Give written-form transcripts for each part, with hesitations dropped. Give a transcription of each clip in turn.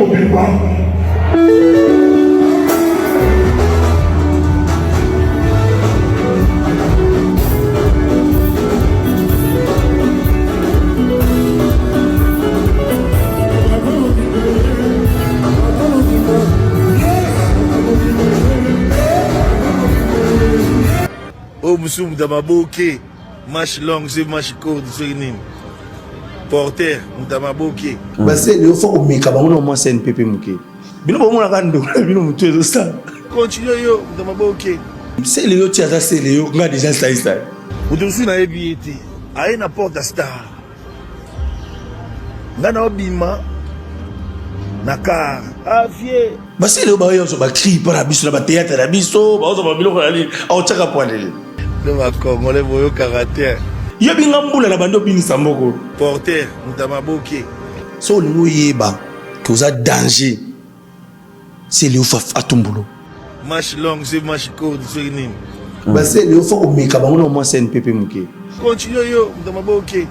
mobimba. Oyo mosusu moto ya maboke manche longue soki manche courte soki nini porter moto ya maboke. Basele yo fo komeka bango na mwa CNPP moke. Bino bomonaka ndeko na bino motu ezosala. Continue yo moto ya maboke. Sele yo ti aza sele yo nga deja saisai. Moto mosusu nayebi ye te aye na porte ya star nga na obima na car avie. Basele oyo baoya ozwa bacri mpo na biso na bateatre na biso baozwa babiloko na nini aotyaka pwalele. No bakongole boyokaka te. Yebi nga mbula na bandi obinisa mboko. Porter moto ya maboke. So olingi oyeba ke oza danger sele yo atumbolo. Manche longue soki manche courte soki nini. Basele yo fo komeka bango na mwa CNPP moke. Continue yo moto ya maboke.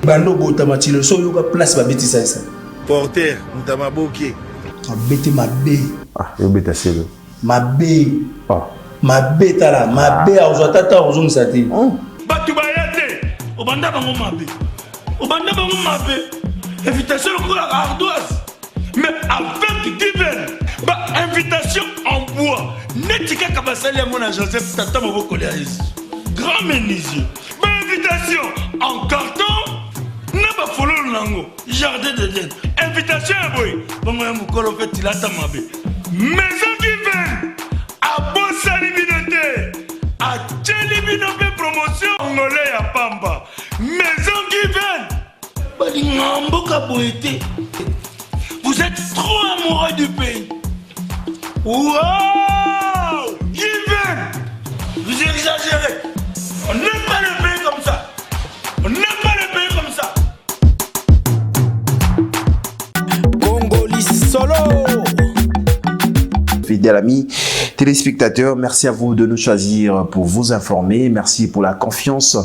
Banda obotama tilo so oyoka place babetisa esa. Porter moto ya maboke. Abeti mabe. Ah, yo beta selo. Mabe. Ah. Mabe tala, mabe azwa tata ozongisa te. Bato baya te, obanda bango mabe. Obanda bango mabe. Invitation lokola ardoise. Mais avec Given, ba invitation en bois. Neti kaka basali yango na Joseph tata mobokoli ya Yesu. Grand menuisier. Ba invitation en carton na ba fololo nango. Jardin d'Eden. Invitation ya boye. Bongo ya mokolo mpe tilata mabe. Maison Given abosani bino te. Atieli bino mpe promotion ngole ya pamba. Maison Given balingaka mboka boye te. Vous êtes trop amoureux du pays. Wow! Given! Vous exagérez. On n'aime pas le pays comme ça. On n'aime pas le pays comme ça. Congoli solo. Fidèles amis téléspectateurs, merci à vous de nous choisir pour vous informer. Merci pour la confiance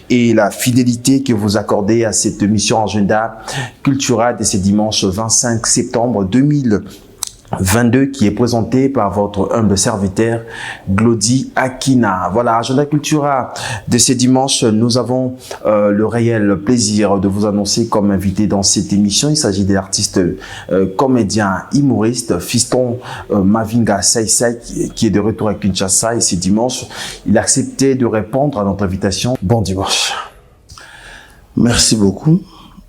et la fidélité que vous accordez à cette mission Agenda Cultura de ce dimanche 25 septembre 2022 qui est présenté par votre humble serviteur Glody Akina. Voilà, Agenda Cultura de ce dimanche, nous avons le réel plaisir de vous annoncer comme invité dans cette émission. Il s'agit de l'artiste comédien humoriste Fiston Mavinga Saïsaï qui est de retour à Kinshasa et ce dimanche, il a accepté de répondre à notre invitation. Bon dimanche. Merci beaucoup.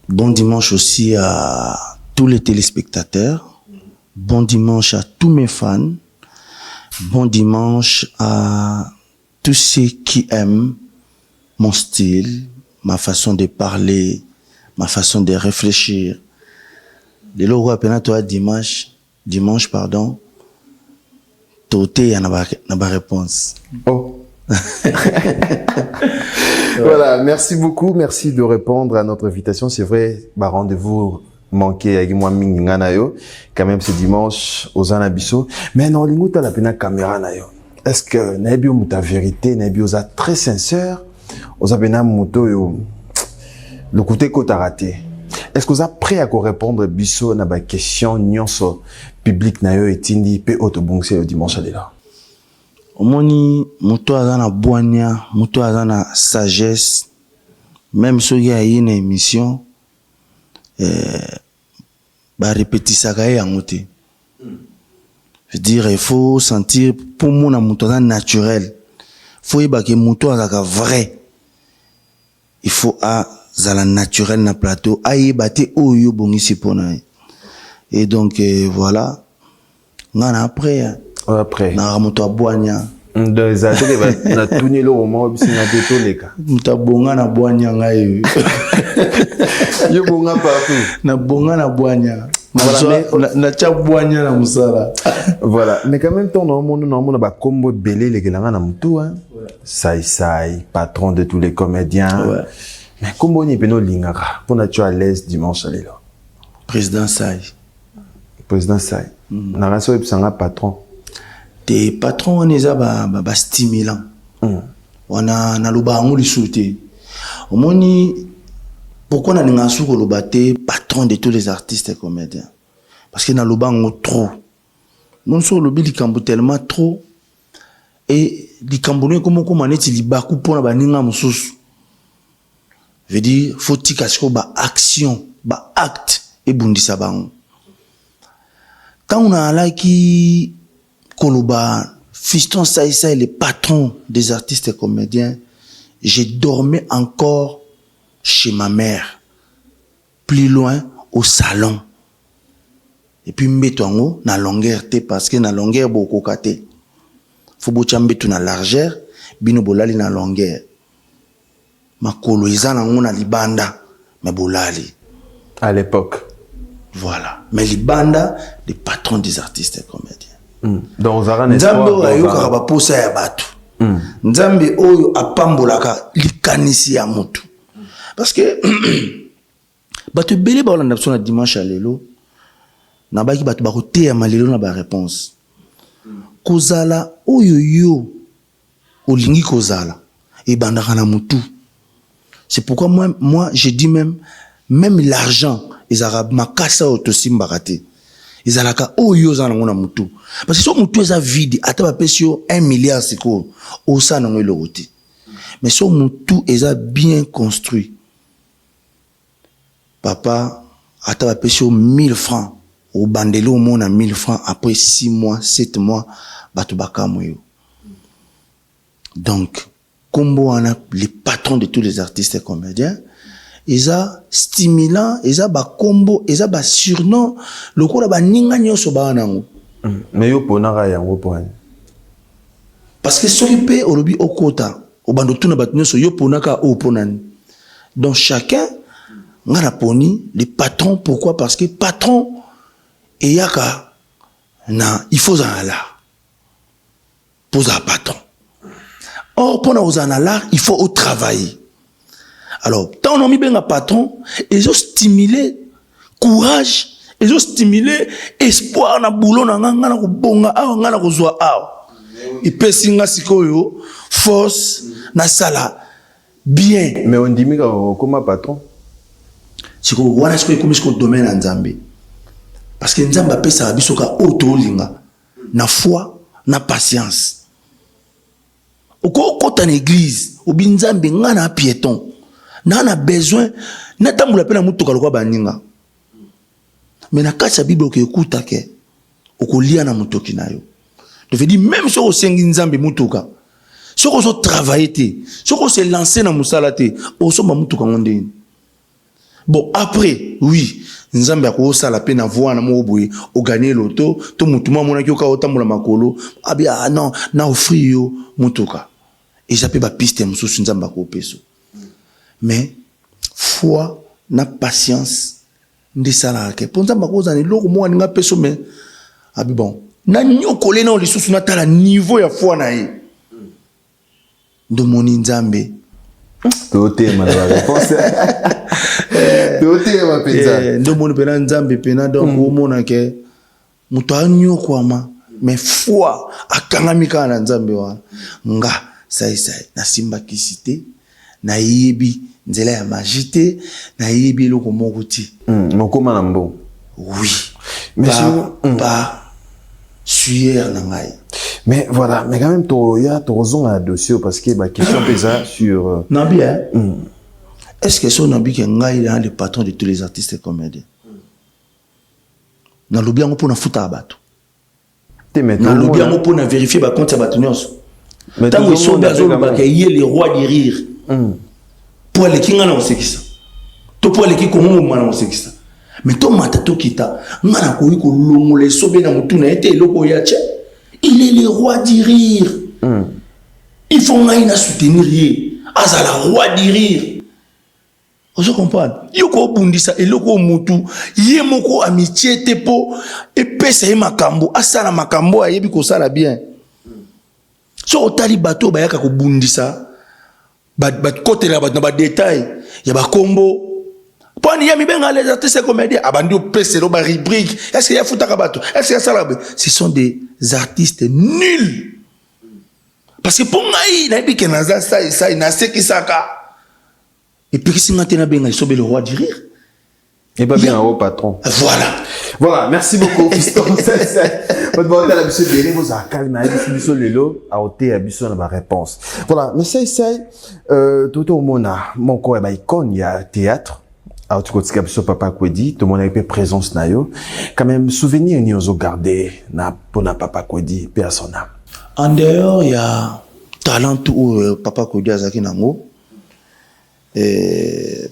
Bon dimanche aussi à tous les téléspectateurs. Bon dimanche à tous mes fans. Bon dimanche à tous ceux qui aiment mon style, ma façon de parler, ma façon de réfléchir. Lelo oyo apena toya dimanche, dimanche pardon, toteya na ba, na ba réponse. Oh. Voilà, merci beaucoup, merci de répondre à notre invitation. C'est vrai, bah, rendez-vous manqué avec moi mingi nga na yo quand même ce dimanche aux Anabiso. Mais non, lingo la pena caméra na yo. Est-ce que nayebi yo moto ya vérité, nayebi oza très sincère, oza pena moto oyo lokuta ekotaka te. Est-ce que oza prêt à répondre biso na ba question nyonso public na yo etindi pe oyo tobongisi yo dimanche ya lelo? Omoni moto aza na bwania, moto aza na sagesse, même soki aye na émission ba repetisaka ye yango te. Je veux dire, il faut sentir pour mona moto aza naturel. Faut yeba ke moto azalaka vrai. Il faut azala naturel na plateau, ayeba te oyo yo bongisi pona ye. Et donc voilà, nga na après, après. Na moto abwanya. Donc eza te ke na tuni eloko moko biso na te toleka. Moto abonga na bwanya ngai. Yo bonga partout. Na bonga na bwanya. Voilà, mais na tia bwanya na mosala. Voilà, mais quand même temps na omona ba kombo ebele elekelanga na mutu hein. Sai Sai, patron de tous les comédiens. Ouais. Mais kombo ni peno lingaka pona tu à l'aise dimanche lelo. Président Sai. Président Sai. Na raso ebisanga patron. Te patron wana eza ba ba, ba stimulant. Wana naloba yango lisusu te. Omoni pourquoi nalingaka soki koloba te patron de tous les artistes et comédiens. Parce que naloba yango trop. Non so olobi likambo tellement trop et likambo no ekoma okoma neti libaku mpona baninga mosusu. Veut dire faut tika sikoyo ba action, ba acte ebundisa bango. Ntango naalaki koloba Fiston Saï-Saï, le patron des artistes et comédiens, je dormais encore chez ma mère, plus loin au salon. Et puis mbeto yango na longueur te, parce que na longueur bokoka te. Faut botya mbeto na largeur, bino bolali na longueur. Makolo eza nango na libanda, mais bolali. À l'époque. Voilà. Mais libanda, le patron des artistes et comédiens. Donc ozalaka na Nzambe espoir oyo ayokaka kozala- baposa ya bato, Nzambe oyo apambolaka likanisi ya motu, parce que bato ebele baolanda biso na dimanche ya lelo. Nabaki bato bakoteyama lelo na baréponse. Kozala oyo yo olingi kozala ebandaka na motu. C'est pourquoi moi je dis, même l'argent ezalaka makasa oyo tosimbaka te, ezalaka oyo oza nango na motu, parce que so motu eza vide, ata bapesi yo 1 milliard sikoyo, osala nango eloko te. Mais so motu eza bien construit, papa, ata bapesi yo 1000 francs, obandeli omona 1000 francs après 6 mois, 7 mois, bato bakamwe yo. Donc kombo wana, le patron de tous les artistes et comédiens, eza stimulant, eza bakombo, eza basurnom lokola baninga nyonso baa nango. Mais yo ponaka yango mpo ani? Parce que soki mpe olobi okota, obanda otuna bato nyonso: yo ponaka oyo mpo nani? Donc chacun. Nga naponi le patron, pourquoi? Parce que patron eyaka na, il faut ozala na l'art mpo ozala patron. Or mpona kozala na l'art, il faut otravailler. Alors ntango na omibenga patron, ezostimule courage, ezostimule espoir na boulot na nga. Nga na kobonga awa, nga na kozwa awa, epesi nga sikoyo force nasala bien. Mais ondimi kaka okóma patron? Sikoyo wana, sikoyo ekomi sikoyo domaine ya Nzambe, parce que Nzambe apesaka biso ka oyo toolinga na foi na patience. Okokota na église, obi: Nzambe, nga na piéton, na besoin natambola mpe na motuka lokwa baninga. Mais na kati ya Bible okoekuta ke okolia na motoki na yo. Donc veut dire, même soki osengi Nzambe motuka, soki ozotravaille te, soki ose lance na mosala te, osomba motuka ngo ndeni? Bon, après, oui, Nzambe akosala mpe na voi na moko boye, oganye loto to motu mo amonaki oka otambola makolo, abi: ah non, na offrir yo motuka. Eza mpe bapiste mosusu Nzambe akopesa. Mais foi na patience nde esalaka ke mpo Nzambe akozala na eloko moko alinga apeso, mais abi: bon, nanyokole nao lisusu, natala niveau ya foi na ye. Ndomoni Nzambe. Totema na baréponse, totema mpenza. Ndomoni mpena Nzambe mpena. Donc omona ke moto anyokwama, mais foi akangami kaka na Nzambe wana. Nga saisai nasimbakisi te, nayebi nzela ya magie te, nayebi eloko moko te. Mokóma na mbongo. Oui. Mais par, par sueur na ngai. Mais voilà, mais quand même toya tozonga na dossier, parce que baquestion mpe eza sur Nabi, hein? Est ce que so nabi ke ngai na le patron de tous les artistes et comédiens, nalobi yango mpo nafutaka bato? Te, mais Nalobi yango mpo na vérifie bacompte ya bato nyonso. Ntango Esobe azolobaka ye le roi du rire, mpo aleki ngai na kosekisa, to mpo aleki Kongo mobima na kosekisa, mais tomata tokita, ngai nakoki kolongola Esobe na motu na ye te. Eloko oyo atie, il est le roi du rire, il faut ngai na soutenir ye azala roi du rire. Ozo comprendre? Yo kobundisa eloko oyo motu ye moko amitie te mpo epesa ye makambo, asala makambo oyo ayebi kosala bien. So otali bato oyo bayaka kobundisa, bakotela bato na badetail ya bakombo mpo ani ya mibenga les artistes comédien, abandi opeselo barubrique: est ce que yafutaka bato? Est ce que yasalaka? Ce sont des artistes nuls, parce que mpo ngai nayebi ke naza sai sai, nasekisaka, epekisi nga te nabenga Esobe le roi du rire. Et pas bien au patron. Voilà. Voilà, merci beaucoup, Fiston. Votre bordel a biso ebele, bozala calme, ayebisi biso lelo, aoteya biso na ba réponse. Voilà, mais sai sai, toto omona moko ya ba icône ya théâtre, auti kotika biso Papa Kwedi, tomonaki mpe présence na yo. Quand même, souvenir nini ozogarde na mpona Papa Kwedi, mpe à son âme? En dehors ya talent oyo Papa Kwedi azalaki nango,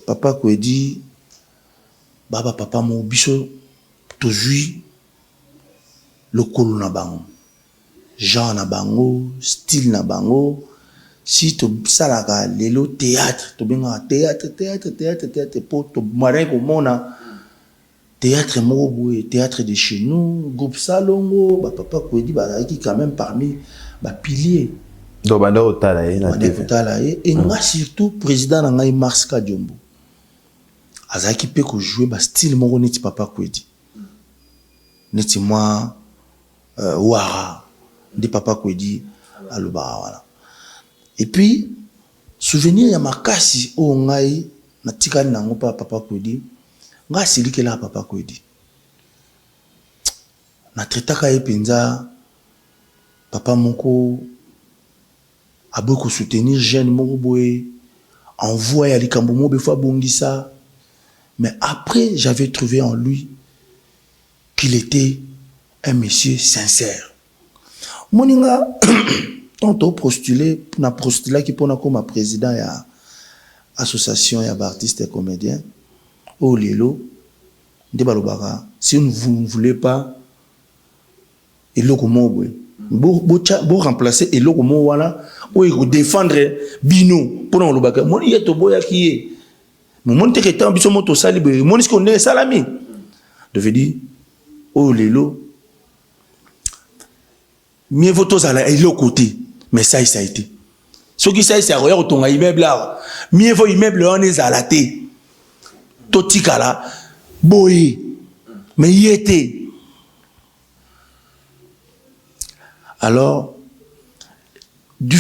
Papa Kwedi baba papa mo biso tozwi lokolo na bango, genre na bango, style na bango. Si tosalaka lelo théâtre, tobengaka théâtre, théâtre, théâtre, théâtre, po tomaraki komona théâtre moko boye, théâtre de chez nous, groupe Salongo, bapapa Kwedi bazalaki quand même parmi bapilier. Donc banda otala ye na banda TV. Kotala ye e nga, surtout président na ngai Mars Kadiombo azalaki mpe kojouer bastyle moko neti Papa Kwedi, neti mwa wara nde Papa Kwedi alobaka wana. Et puis souvenir ya makasi oyo ngai natikali nango mpa Papa Kwedi, ngai asilikelaka Papa Kwedi, natraitaka ye mpenza papa moko aboyi kosoutenir jeune moko boye envoi ya likambo moko befo abongisa. Mais après, j'avais trouvé en lui qu'il était un monsieur sincère. Moninga tant postulé na postulaki mpona koma président ya association ya baartiste et comédien oyo lelo nde balobaka, si vous ne voulez pas eloko moko boye, boremplace eloko moko wana oyo ekodéfendre bino mpona kolobaka moni ye toboyaki ye, momoni teke ntango biso mo tosali boye, omoni sikoyo ndenge esalami. De veut dire oyo lelo mieux vaut tozala eloko te, mais saisai te. Soki saisai akoya kotonga immeuble awa, mieux vaut immeuble wana ezala te, totikala boye, mais ye te. Alors du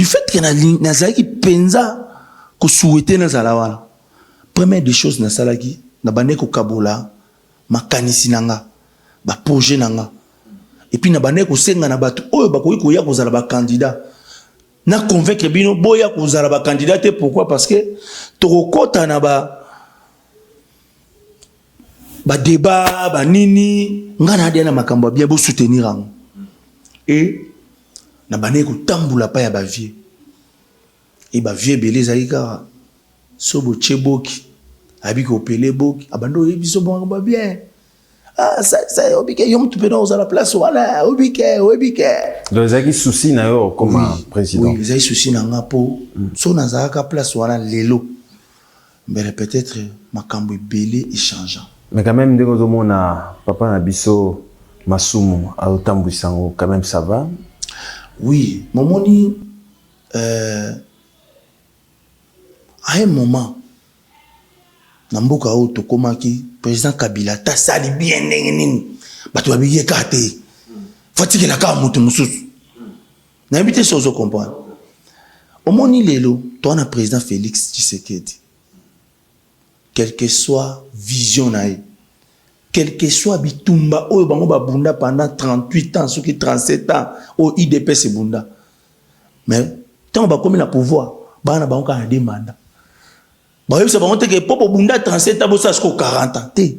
fait que nazalaki mpenza kosouhaiter nazala wana, première des choses nasalaki, nabandaki kokabola makanisi na nga, baprojet na nga, et puis nabandaki kosenga na bato oyo bakoki koya kozala bacandidat, na convaincre bino boya kozala bacandidat te. Pourquoi? Parce que tokokɔta na ba badébat banini, nga na adia na makambo ya bien, bosoutenir yango. E na bandaki kotambola pa ya bavieux e bavieux ebele ezalaki kaka so botie boki ayebi kopele boki abandi oyebi biso makambo ya bien. Ah, ça ça oyebi ke yo mutu mpena ozala place wana, oyebi ke, oyebi ke. Donc ezalaki souci na yo comme Oui, président? Oui, ezali souci na nga, mpo so nazalaka place wana lelo, mbele peut-être makambo ebele échangeant. Mais quand même, ndenge ozomona papa na biso Masumu azotambwisa yango, quand même ça va? Oui, momoni, à un moment na mboka oyo tokomaki, président Kabila ata asali bien ndenge nini, bato babi ye kaka te, fatikela kaka moto mosusu. Nayebi te so ozocomprendre. Omoni lelo toa na président Félix Tshisekedi, quel que soit vision na ye, quel que soit bitumba oyo bango babunda pendant 38 ans, soki 37 ans oyo UDPS ebunda, mais ntango bakomi na pouvoir, bana na bango kaka na deux mandats. Bayebisa bango teke mpo bobunda 37 ans, bosala siko 40 ans te,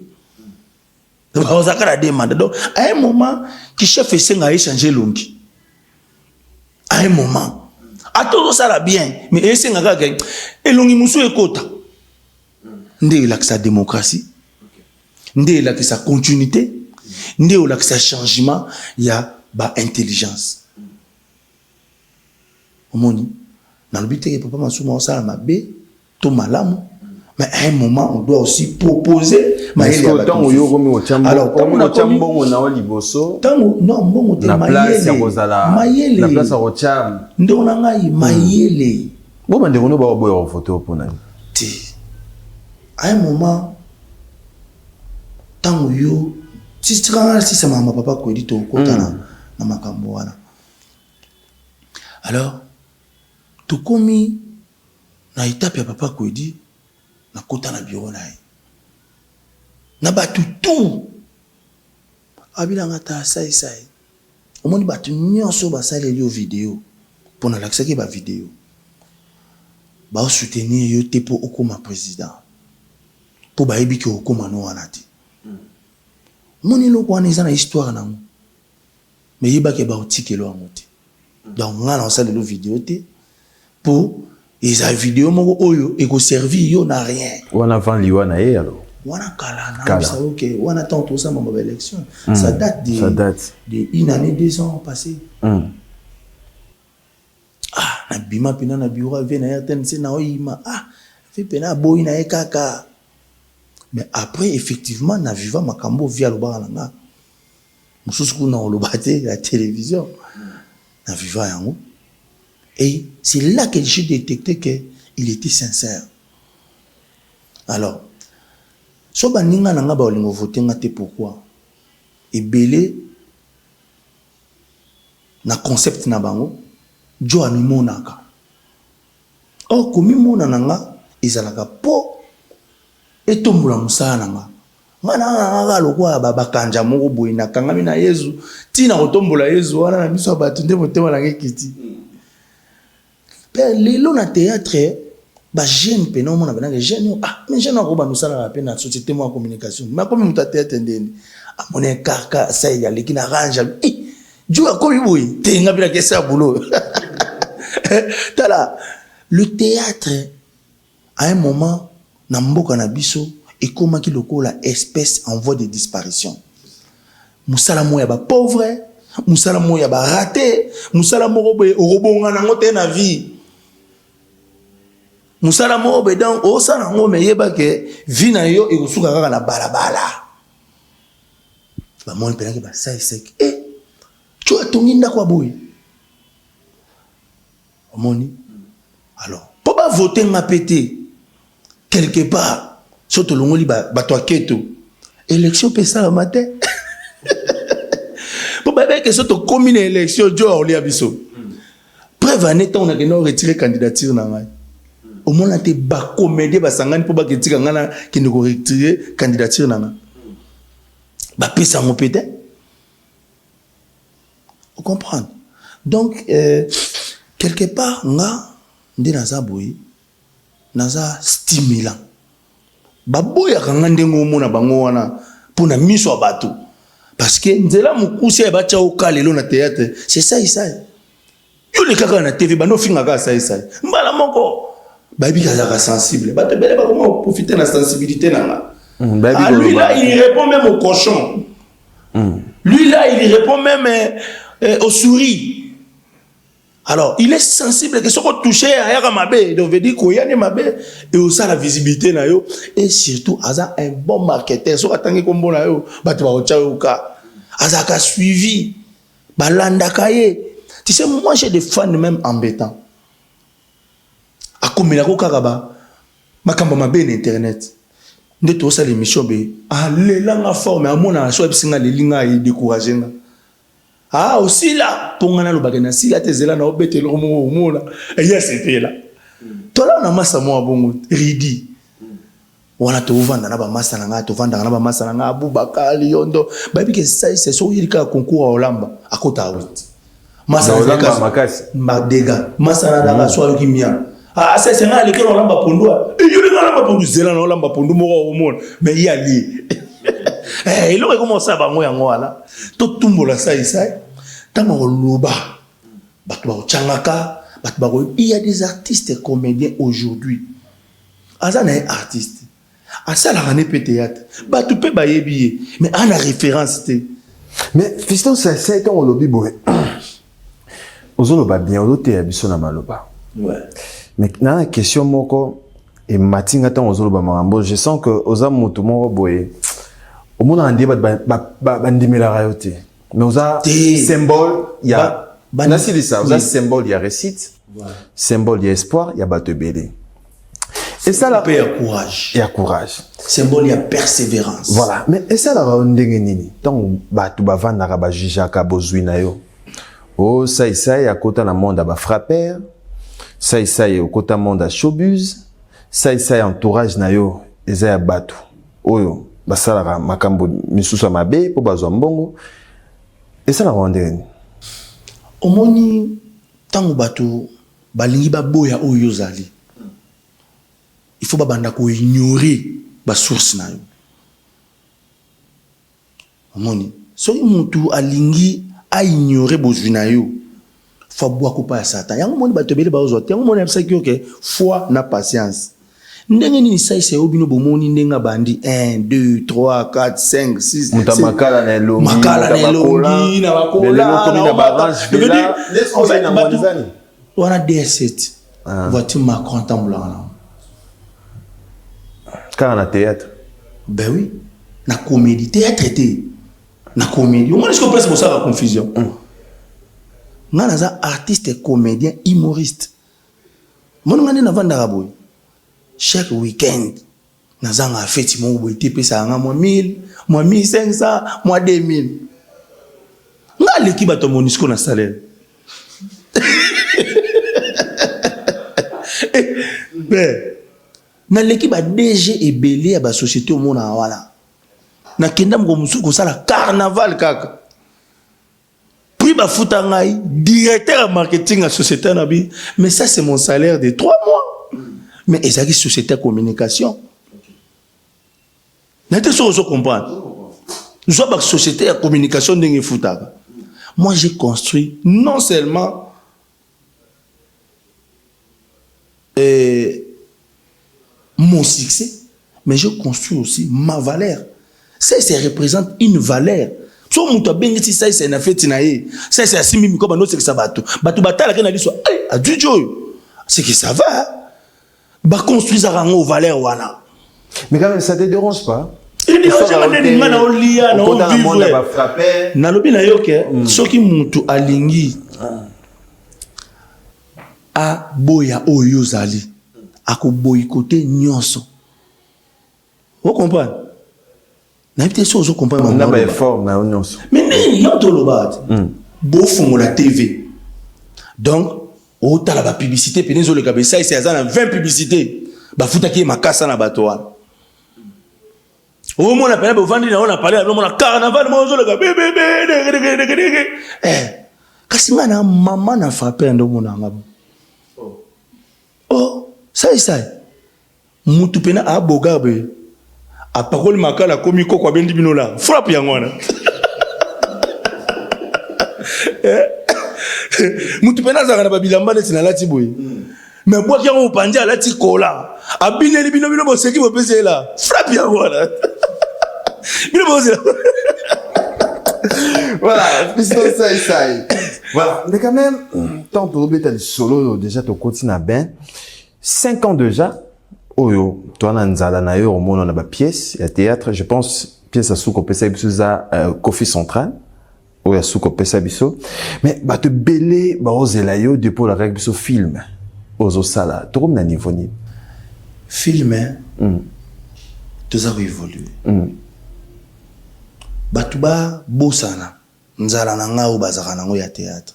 bazalaka na deux mandats. Donc à un moment ki chef esenga échange elongi. À un moment ata ozosala bien, mais esenga kaka elongi mosusu ekota, nde elakisa démocratie, nde elakisa continuité, nde olakisa changement ya baintelligence. Omoni, nalobi teke papa Masumu osala mabe to malamu, mais à un moment on doit aussi proposer. Ntango yo okomi kotya mbongo na yo liboso? Ntango non, mbongo te. Na place ya kozala mayele. Na place ya kotya Ndeko na ngai, mayele. Bo bandeko no baoboya kovote mpona nini? Te, à un moment ntango yo tikanga sisa makambo papa Kwedi, tokokota na makambo wana. Alors tokomi na étape ya papa Kwedi, nakota na bureau na ye. Na bato tout abi na nga ta sai sai omoni bato nyonso basaleli yo video mpo nalakisaki ba video bao soutenir yo te mpo okoma président mpo bayebi ke okoma no wana te. Omoni eloko wana eza na histoire nango, mais yebaki baotikelo yango te. Donc nga na osalelo video te mpo eza video moko oyo ekoservir yo na rien. Wana avant liwa na ye alors? Wana kala na bisa ok, wana ntango tozosala mambo ya baélection, ça date de, ça date de une année, 2 ans passé. Ah, nabima mpena na bureau ave na RTNC na oyima, ah, ve mpena aboyi na ye kaka. Mais après, effectivement, na viva makambo vi alobaka na nga mosusu kuna oloba te la télévision na viva yango. Et c'est là que j'ai détecté que il était sincère. Alors so baninga na nga baolingo vote nga te, pourquoi? Ebele na concept na bango jo amimonaka. Or komimona na nga ezalaka mpo etombola mosala na nga. Nga na nga kaka lokola bakanja moko boye, nakangami na Yezu ntina kotombola Yezu wana na miso ya bato nde motema na nga ekiti. Mpe lelo na théâtre, bajeune mpena omona mpenaka jeune oyo, ah, mais jeune akoba nosalaka mpe na société moko ya communication, mais akomi moto ya théâtre ndeni amoni kaka sai aleki na range, eh, jo akomi boye te, nga mpe nakesa ya boulot. Tala, le théâtre à un moment na mboka na biso ekomaki lokola espèce en voie de disparition. Mosala moko ya bapauvre, mosala moko ya baraté, mosala moko boye okobonga nango te na vie, mosala moko boye. Donc osala yango, me yeba ke vie na yo ekosuka kaka na balabala. Bamoni mpenaki basalisaki e tio atongi ndako ya boye, omoni. Alors mpo bavote nga mpe te, quelque part so tolongoli bato ya keto, élection mpe esalama te, mpo bayebeke so tokómi na élection, jo aolia biso. Preuve ane, ntango nakende oretirer candidature na ngai, omona te bacomédien basangani mpo baketika ngai nakende koretirer candidature na ngai, bapesa yango mpe te. Ocomprendre? Donc quelque part nga nde naza boye, naza stimulant. Baboyaka nga ndenge omona bango wana mpo na miso ya bato, parce que nzela mokuse ya batya oka lelo na théâtre, c'est ça isai yo lekaka na TV, bando ofingaka asaisai mbala moko, bayebi kazalaka sensible. Bato ebele bakoma koprofite na sensibilité na nga. Ah, lui là, il répond même au cochon. Lui là, il répond même aux souris. Alors il est sensible que soko touché ayaka mabe. Donc veut dire koyani mabe et osala visibilité na yo. Et surtout aza un bon marketeur. Soko atangi kombo na yo, bato bakotya yo ka azalaka suivi, balandaka ye. Tu sais, moi j'ai des fans même embêtants. Akomelako kaka ba makambo mabe na internet. Nde tozosala émission be, alelanga forme, amonaka so ayebisi nga aleli nga, edécourage nga. Ah, osila mpo nga nalobaka nasila te, ezela na obeta eloko moko omona eye asepela. Tola na masa moko bongo ridi wana, tovanda na bamasa na ngai, tovandaka na bamasa na ngai Abubakar Liondo, bayebi ke saise soki oyeli kaka concours ya olamba, akota awiti. Madega masa nalaka so ayoki mia, ah, saise ngai aleki na olamba pondu, eyolinga olamba pondu, zela na olamba pondu moko omona. Mais ye alie eloko ekoma osala bango yango wana. Totumbola saisai ntango akoloba, bato bakotyangaka bato bako. Il y a des artistes comédiens aujourd'hui, aza na ye artiste, asalaka ne mpe théâtre, bato mpe bayebi ye, mais ana référence te. Mais fiston Saisai, ntango olobi boye, ozoloba bien, ozoteya biso na maloba, mais na question moko emati nga. Ntango ozoloba makambo, je sens que oza motu moko boye, omonaka nde bato bandimelaka yo te, mais oza symbole ya nasilisa, oza symbole ya réussite, symbole ya espoir ya bato ebele. Esalaka ya courage. Ya courage. Symbole ya persévérance. Voilà, mais esalaka yo ndenge nini ntango bato bavandaka, bajugeaka bozwi na yo? O Saisai akota na monde ya bafrapper, Saisai okota monde ya showbiz, Saisai entourage na yo eza ya bato oyo. Basalaka makambo misusu ya mabe mpo bazwa mbongo. Esalaka wana ndenge nini? Omoni, ntango bato balingi baboya oyo ozali, il faut babanda koignorer basource na yo. Omoni, soki mutu alingi aignore bozwi na yo, fo abwaka pa ya Satan. Yango omoni bato ebele baozwa te. Yango omoni ayebisaki yo ke foi na patience. Ndenge nini saisa yo bino bomoni ndenge abandi 1 2 3 4 5 6? Moto ya makala na elongi, makala na moto ya bakola, elongi na bakola, mais lelo okomi na na ba Range Villa. En fait, Na bato Mwanzani. wana DS7, voiture Macron atambolaka nango. Kaka na théâtre? Ben oui, na comédie. Théâtre te, na comédie. Omoni sikoyo place bosalaka confusion. Nga naza artiste comédien humoriste. Moni nga nde navandaka boye, chaque week-end nazanga feti moko boye te epesaka nga mwa 1000, mwa 1500, mwa 2000. Nga aleki bato ya Monusco na salaire. Ben naleki ba DG ebele ya basociété. Omonaka wana nakenda moko mosusu kosala carnaval kaka, puis bafuta ngai. Directeur ya marketing ya société na bi, mais ça, c'est mon salaire de 3 mois. Mais ezalaki société ya communication na te. Soki ozo comprendre, zwa basociété ya communication ndenge efutaka. Moi, j'ai construit non seulement mon succès, mais je construis aussi ma valeur. Ça représente une valeur. So moto abengisi saisa na feti na ye, saisa asimbi miko, bando osekisa bato, bato batalaki na biso ajuju oyo, c'est que ça va, baconstruisaka yango valeur wana. Mais quand même, ça te dérange pas? Edérangeka ndeni? Nga na olia na ovivre. Nalobi na yo ke soki mutu alingi aboya oyo ozali, akoboyikote nyonso. Ocomprendre? Nayebi te so ozo comprendre. Na baeffort na yo nyonso. Mais ndenge yo toloba te, bofungola TV, donc otala bapublicité pene ezoleka, besaisi aza na 20 publicité, bafutaki ye makasa na bato wana. Omona pene bovandi na yo na palais, omona carnaval moko ozoleka bebebe. Kasi ngai na mama na frappe ya nde omona yanga bo oh saisai mutu pena aboga boye, apakoli makala, akomi koko, abendi bino la frappe yango wana. Mutu pena azalaka na babilamba neti nalati boye, mais bwaki yango mopanzi, alati kola, abineli bino, bino boseki, bopesi ye la frappe yango wana, bino bozela. Voilà, Fiston Sai Sai. Voilà, mais quand même, tant tobeta lisolo déjà, tokoti na bain. 5 ans déjà oyo toa na nzala na yo, omona na bapièce ya théâtre. Je pense pièce ya suka opesa biso eza Kofi Central, oyo ya suka opesa biso. Mais bato ebele baozela yo depuis olakaki biso film ozosala. Tokomi na niveau nini? Film, toza koévolue. Bato babosana nzala na ngai oyo bazalaka nango ya théâtre,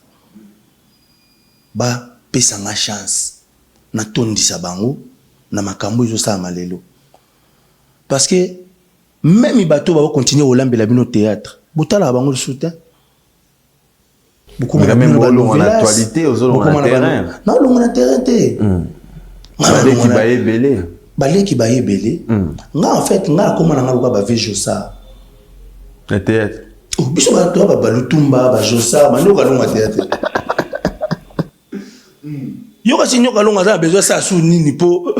bapesa nga chance natondisa bango na makambo ezosalama lelo, parce que même bato bakocontinue kolambela bino théâtre, botalaka bango lisusu te. Bokoma na actualité, ozolonga na terrain. Naolonga na terrain te. Baleki baye ebele. Baleki baye ebele. Nga, en fait, nga akóma na nga lokola bave Josar. Na théâtre. Oh, biso bato ya balutumba, bajosar, banyoka longa théâtre. Yoka si nyoka longa aza na besoin asala su nini po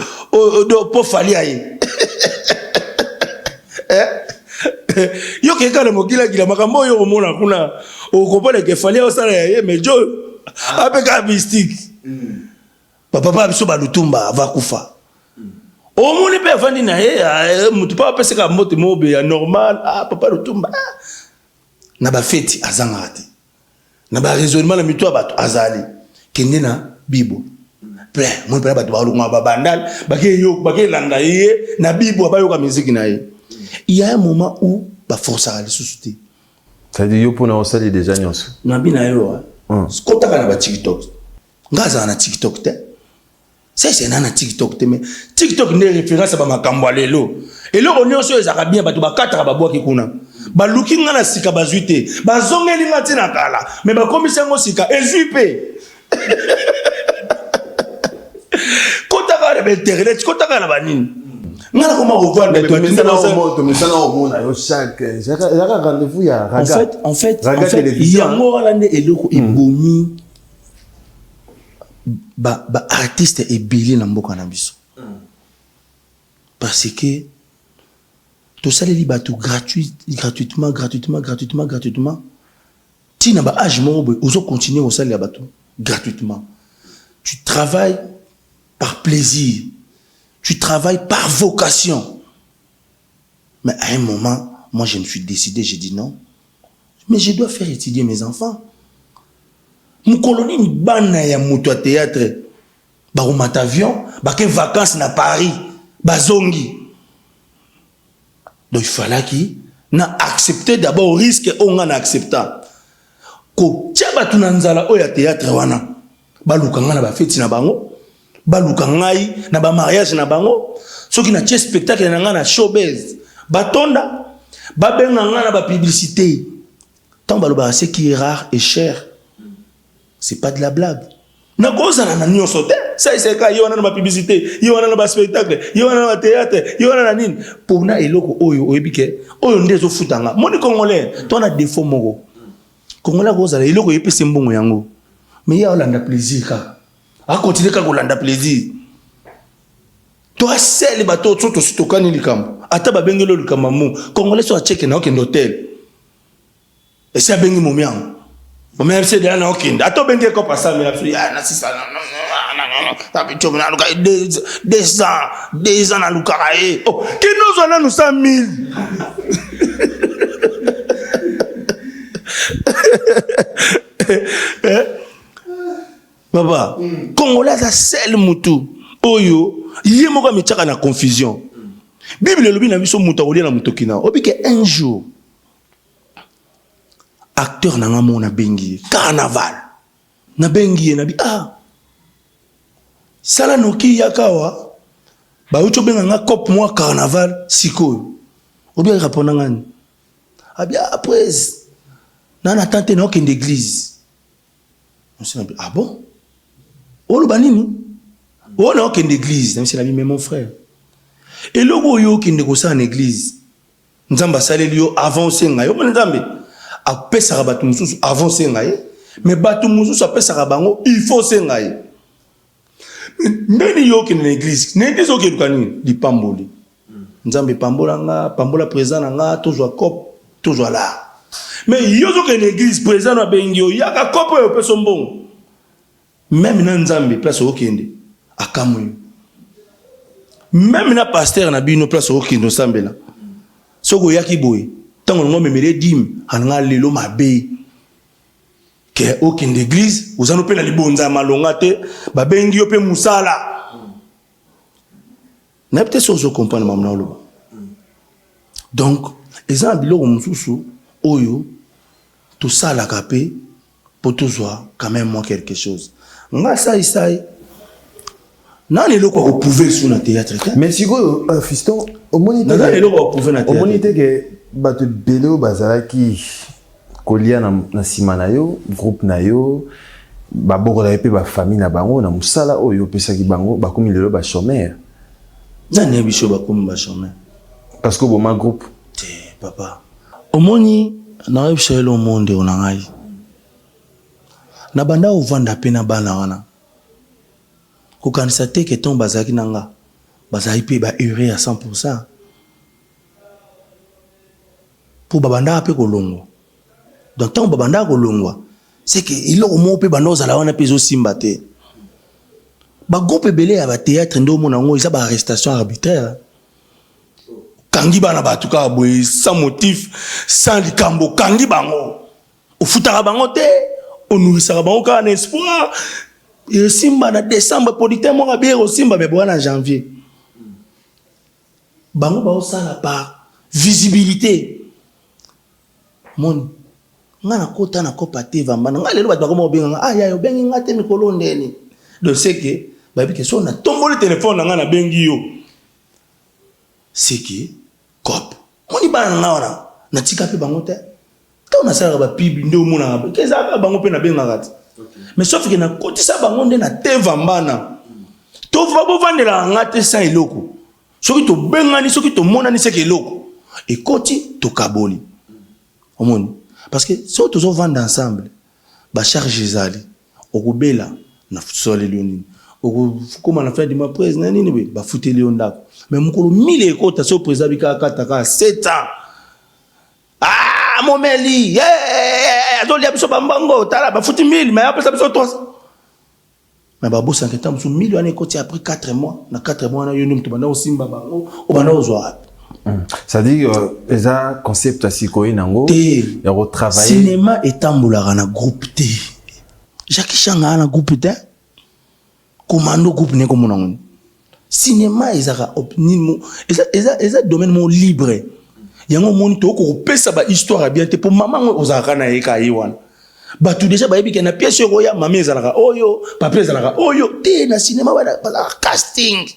fali aye. Yo keka na mokilakila makambo oyo okomona kuna, okopona ke fali osala ya ye, mais jo ape kaka mystique. Bapapa biso balutumba ava kufa, omoni mpe avandi na ye, motu mpe apesaka mbote mobe ya normal. Ah, papa Lutumba, ah. Na bafeti azangaka te, na baraisonnement na mito ya bato azali kende na bibo plein. Moni mpena bato balongaka babandal, bakelanda ye na bibwa, bayoka miziki na ye. Il y a un moment où baforçaka lisusu te. C'est-à-dire yo mpona osali déjà nyonso. Nabi na yo, kotaka na batiktok. Nga azala na TikTok te, sese na TikTok te, mais TikTok nde référence ya bamakambo ya lelo. Eloko nyonso oyo ezalaka bien bato bakataka babwaki kuna. Baluki nga na sika bazwi te. Bazongeli nga ti na kala mais bakomisi yango sika ezwi pe. Kota kaka na ba internet, kota kaka na ba nini. Nga nakoma kovanda Mais tomesana komona yo chaque ezalaka rendez-vous ya raga. En fait, en fait, yango wana nde eloko ebomi ba ba artiste ebele na mboka na biso. Parce que tosaleli batu gratuit, gratuitement, gratuitement, gratuitement, gratuitement. Ti na ba age moko boye ozo continuer kosalela batu gratuitement. Tu travailles par plaisir, tu travailles par vocation. Mais à un moment, moi je me suis décidé, j'ai dit non. Mais je dois faire étudier mes enfants. Mokolo nini bana ya moto ya théâtre bakomata avion bake vacances na Paris bazongi. Donc il fallaki na accepter d'abord risque oyo nga na accepta kotia bato na nzala oyo ya théâtre wana baluka nga na bafeti na bango baluka ngai na bamariage na bango soki natie spectacle na ngai na showbase batonda babenga ngai na bapublicité ntango balobaka ce qui est rare et cher C'est pas de la blague. Nakozala na nyonso te. Saiseka ye wana na ba publicité, ye wana na ba spectacle, ye wana na ba théâtre, ye wana na nini. Pona eloko oyo oyebi ke oyo nde ezofuta nga. Moni congolais, to na défaut moko. Congolais akozala eloko eyepesi mbongo yango. Mais ye aolanda plaisir kaka. A continuer kaka kolanda plaisir. To asele bato so tosi tokani likambo. Ata babengeli yo likambo ya mbongo. Congolais so acheke na okende hotel. Esi abengi momi yango. Momi ya biso deja na okende. Ata obengi ye kopa sami na biso ya na sisa na na luka 200 200 na lukaka ye. Oh, kende ozwa nanu 100 000. Eh? Papa, mm. Congolais aza seul mutu oyo ye moko amitiaka na confusion. Bible elobi na biso mutu akolia na motoki na. Obike un jour Acteur na nga moko nabengi ye carnaval nabengi ye nabi ah sala noki yaka awa bawuti obenga nga cop mwa carnaval sikoyo obi arepondre nga nini abi ah prese na na tante na okende église nabi ah bon oloba nini oyo na okende église nabisi nabi mais mon frère eloko oyo okende kosala na église Nzambe asaleli yo avant osenga ye. Omoni Nzambe apesaka bato mosusu avant osenga ye, mais bato mosusu apesaka bango il faut osenga ye. Ndeni yo okende na église, na église okeluka nini? Lipamboli. Nzambe pambola nga, pambola président na nga, tozwa cop, tozwa la. Mais yo ozokende na église, président no abengi yo, yaka cop oyo opesa mbongo. Meme na nzambe place okende akamwe yo. Meme na pasteur na bino place okende osambela. Soki oyaki boye tango longo memele dime alanga lelo mabe. Ke okende église oza no pe na libonza ya malonga te babengi yo pe musala. Nayebi te soki ozo comprendre makambo naoloba. Donc eza na biloko mosusu oyo tosalaka pe po tozwa quand même mwa quelque chose nga sai sai nani eloko ya koprouve lisusu na théâtre te mais sikoyo euh, fiston omoni te naza eloko ya koprouve na théâtre omoni te ke bato ebele oyo bazalaki kolia na nsima na yo groupe na yo babokola ye mpe bafamille na bango na mosala oyo opesaki bango bakomi lelo bachomeur nani yebi biso bakomi bachomeur parce que oboma groupe te papa Omoni, nakoyebisa yo eloko moko ndeko na ngai, nabanda kovanda pe na bana wana, kokanisa te ke tango bazalaki na nga, bazalaki pe ba heureux à 100%, po babandaka pe kolongwa, donc tango babandaka kolongwa, c'est que eloko moko pe ebanda kozala wana pe ezosimba te. Ba groupe ebele ya ba theatre nde omona yango eza ba arrestation arbitraire. Okangi bana bato kaka boye sans motif, sans likambo, okangi bango. Ofutaka bango te, onurisaka bango kaka na espoir. Esimba na décembre, producteur moko abiye kosimba, mais boya na janvier. Bango baosala par visibilité. Moni, nga nakota na kopa te vambana. Nga lelo bato bakoma kobenga nga, ah yaya obengi nga te mikolo ndeni. Donc c'est que bayebi ke so natomboli telefone na nga nabengi yo. C'est que. Cop moni bana na nga wana natika mpe bango te. Ntango nasalaka bapibi nde omonaka ke ezalaka bango mpe nabengaka te, mais sauf ke nakotisa bango nde na teva mbana to bovandelaka nga te sans eloko. Soki tobengani, soki tomonani, seke eloko ekoti, tokaboli. Omoni, parce que soki tozovanda ensemble, bacharge ezali, okobela na soleli yo nini, okokóma na fin du mois, prese na nini boye, bafuteli yo ndako. Mais mokolo mile ekota, soki président bikaka kata 7 ans, ah, momeli azolia biso bambongo, tala bafuti 1000 mais apesa biso 300. Mais babosaka ntango mosusu 1000 wana ekoti après 4 mois. Na 4 mois wana, yo nde moto banda kosimba bango, obanda kozwa wapi? C'est-à-dire eza concept ya sikoyo nango te ya kotravailler. Cinéma etambolaka na groupe te. Jacques Changa na groupe te, commando groupe ne komona ngo. Cinéma ezaka nini, eza domaine mo libre. Yango omoni tokoki kopesa bahistoire ya bien te, mpo mama ngo ozalaka na ye ka ye wana, bato déjà bayebi ke na pièce oyo koya, mami ezalaka oyo, papa ezalaka oyo te. Na cinéma bazalaka casting.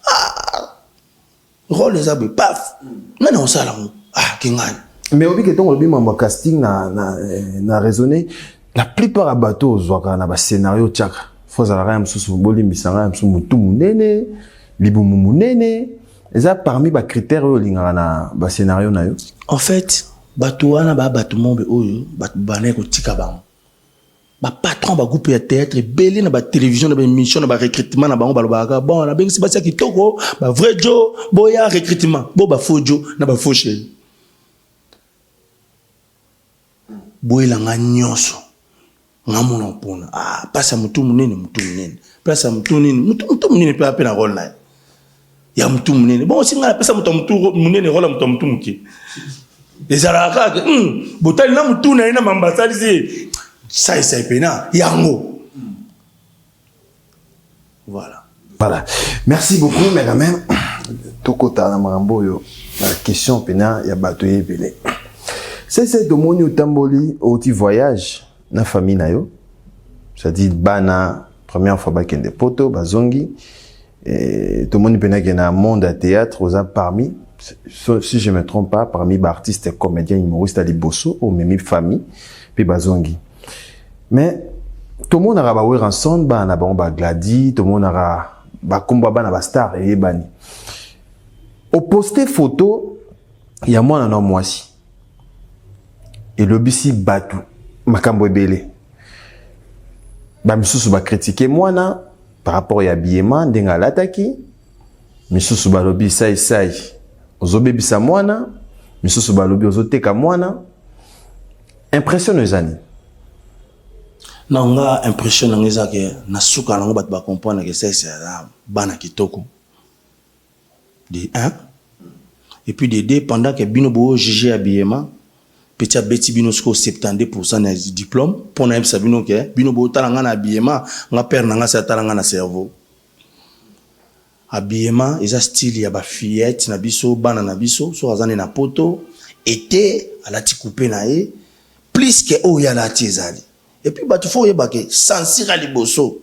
Ah, rôle eza boye, paf, nani osala yango? Ah, ke ngai. Mais obike ntongo olobi mambo ya casting, na raisonner, la plupart ya bato ozwaka na bascénario otiaka, fo azalaka ya mosusu, bolimbisa ngai, ya mosusu motu monene, libumu monene, eza parmi bacritère oyo olingaka na bascénario na yo? En fait, bato wana baa bato mombe oyo bato bandaki kotika bango bapatron bagroupe ya théâtre ebele na batélévision, na baémission, na barecrutement na bango, balobaka: "Bon, nabengisi basi ya kitoko, bavrai jo, boya recrutement." Bo bafaux jo na bafaux chéri, boyelanga nyonso, nga mona mpona, ah, place ya motu monene, motu monene, place ya motu nini, motu monene mpe ape na rôle na ye ya motu monene. Bon, osi ngai napesa moto ya motu monene rôle ya moto ya motu moke, ezalaka kaka botali na motu na ye na mamba asalisi ye saisai pena yango, voilà. Voilà, merci beaucoup. Mais quand même, tokota na makambo oyo, na question mpena ya bato ebele. Sese tomoni otamboli, outi voyage na famille na yo, c'est-à-dire bana, première fois bakende poto, bazongi. Tomoni mpena ke na monde ya théâtre oza parmi, si je me trompe pas, parmi baartiste, comédien, humoriste ya liboso omemi famille mpe bazongi. Mais tomonaka bawera ensemble, bana na bango bagladi, tomonaka bakombo ya bana bastar eyebani. Oposte photo ya mwana na mwasi, elobisi bato makambo ebele. Bamisusu bacritiquer mwana par rapport ya habillement ndenge alataki, misusu balobi saisai ozobebisa mwana, misusu balobi ozoteka mwana. Impression no eza nini? Na nga, impression nango eza ke na suka nango bato bacomprendre ke sese aza bana kitoko de un, et puis de deux, pendant que bino bojuge habillement, petit abeti bino sikoyo 72 na diplôme, mpo nayebisa bino ke bino botala nga na habillement, nga père na nga se atala nga na cerveau. Habillement eza style ya bafillette na biso, bana na biso. Soki aza nde na poto ete alati coupe na ye plus ke oyo alati ezali. Et puis bato fo oyeba ke censure ya liboso,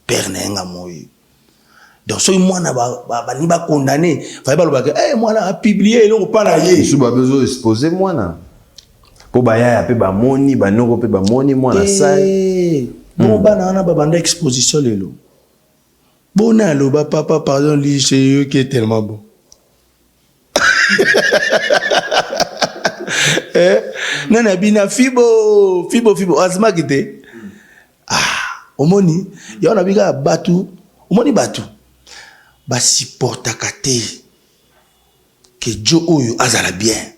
père na ye nga moyi. Donc soki mwana balingi bacondamner, faye balobaka hey, mwana apublier eloko mpa na ye. Mosusu babezo expose mwana mpo bayaya mpe bamoni, banoko mpe bamoni mwana sai. Bongo bana wana babanda exposition lelo, bona aloba: "Papa, pardon, liche yoki est tellement bon." Eh, nani abina fibo fibo fibo azimaki te. Ah, omoni yango na bika bato, omoni bato basupportaka te ke jo oyo azala bien.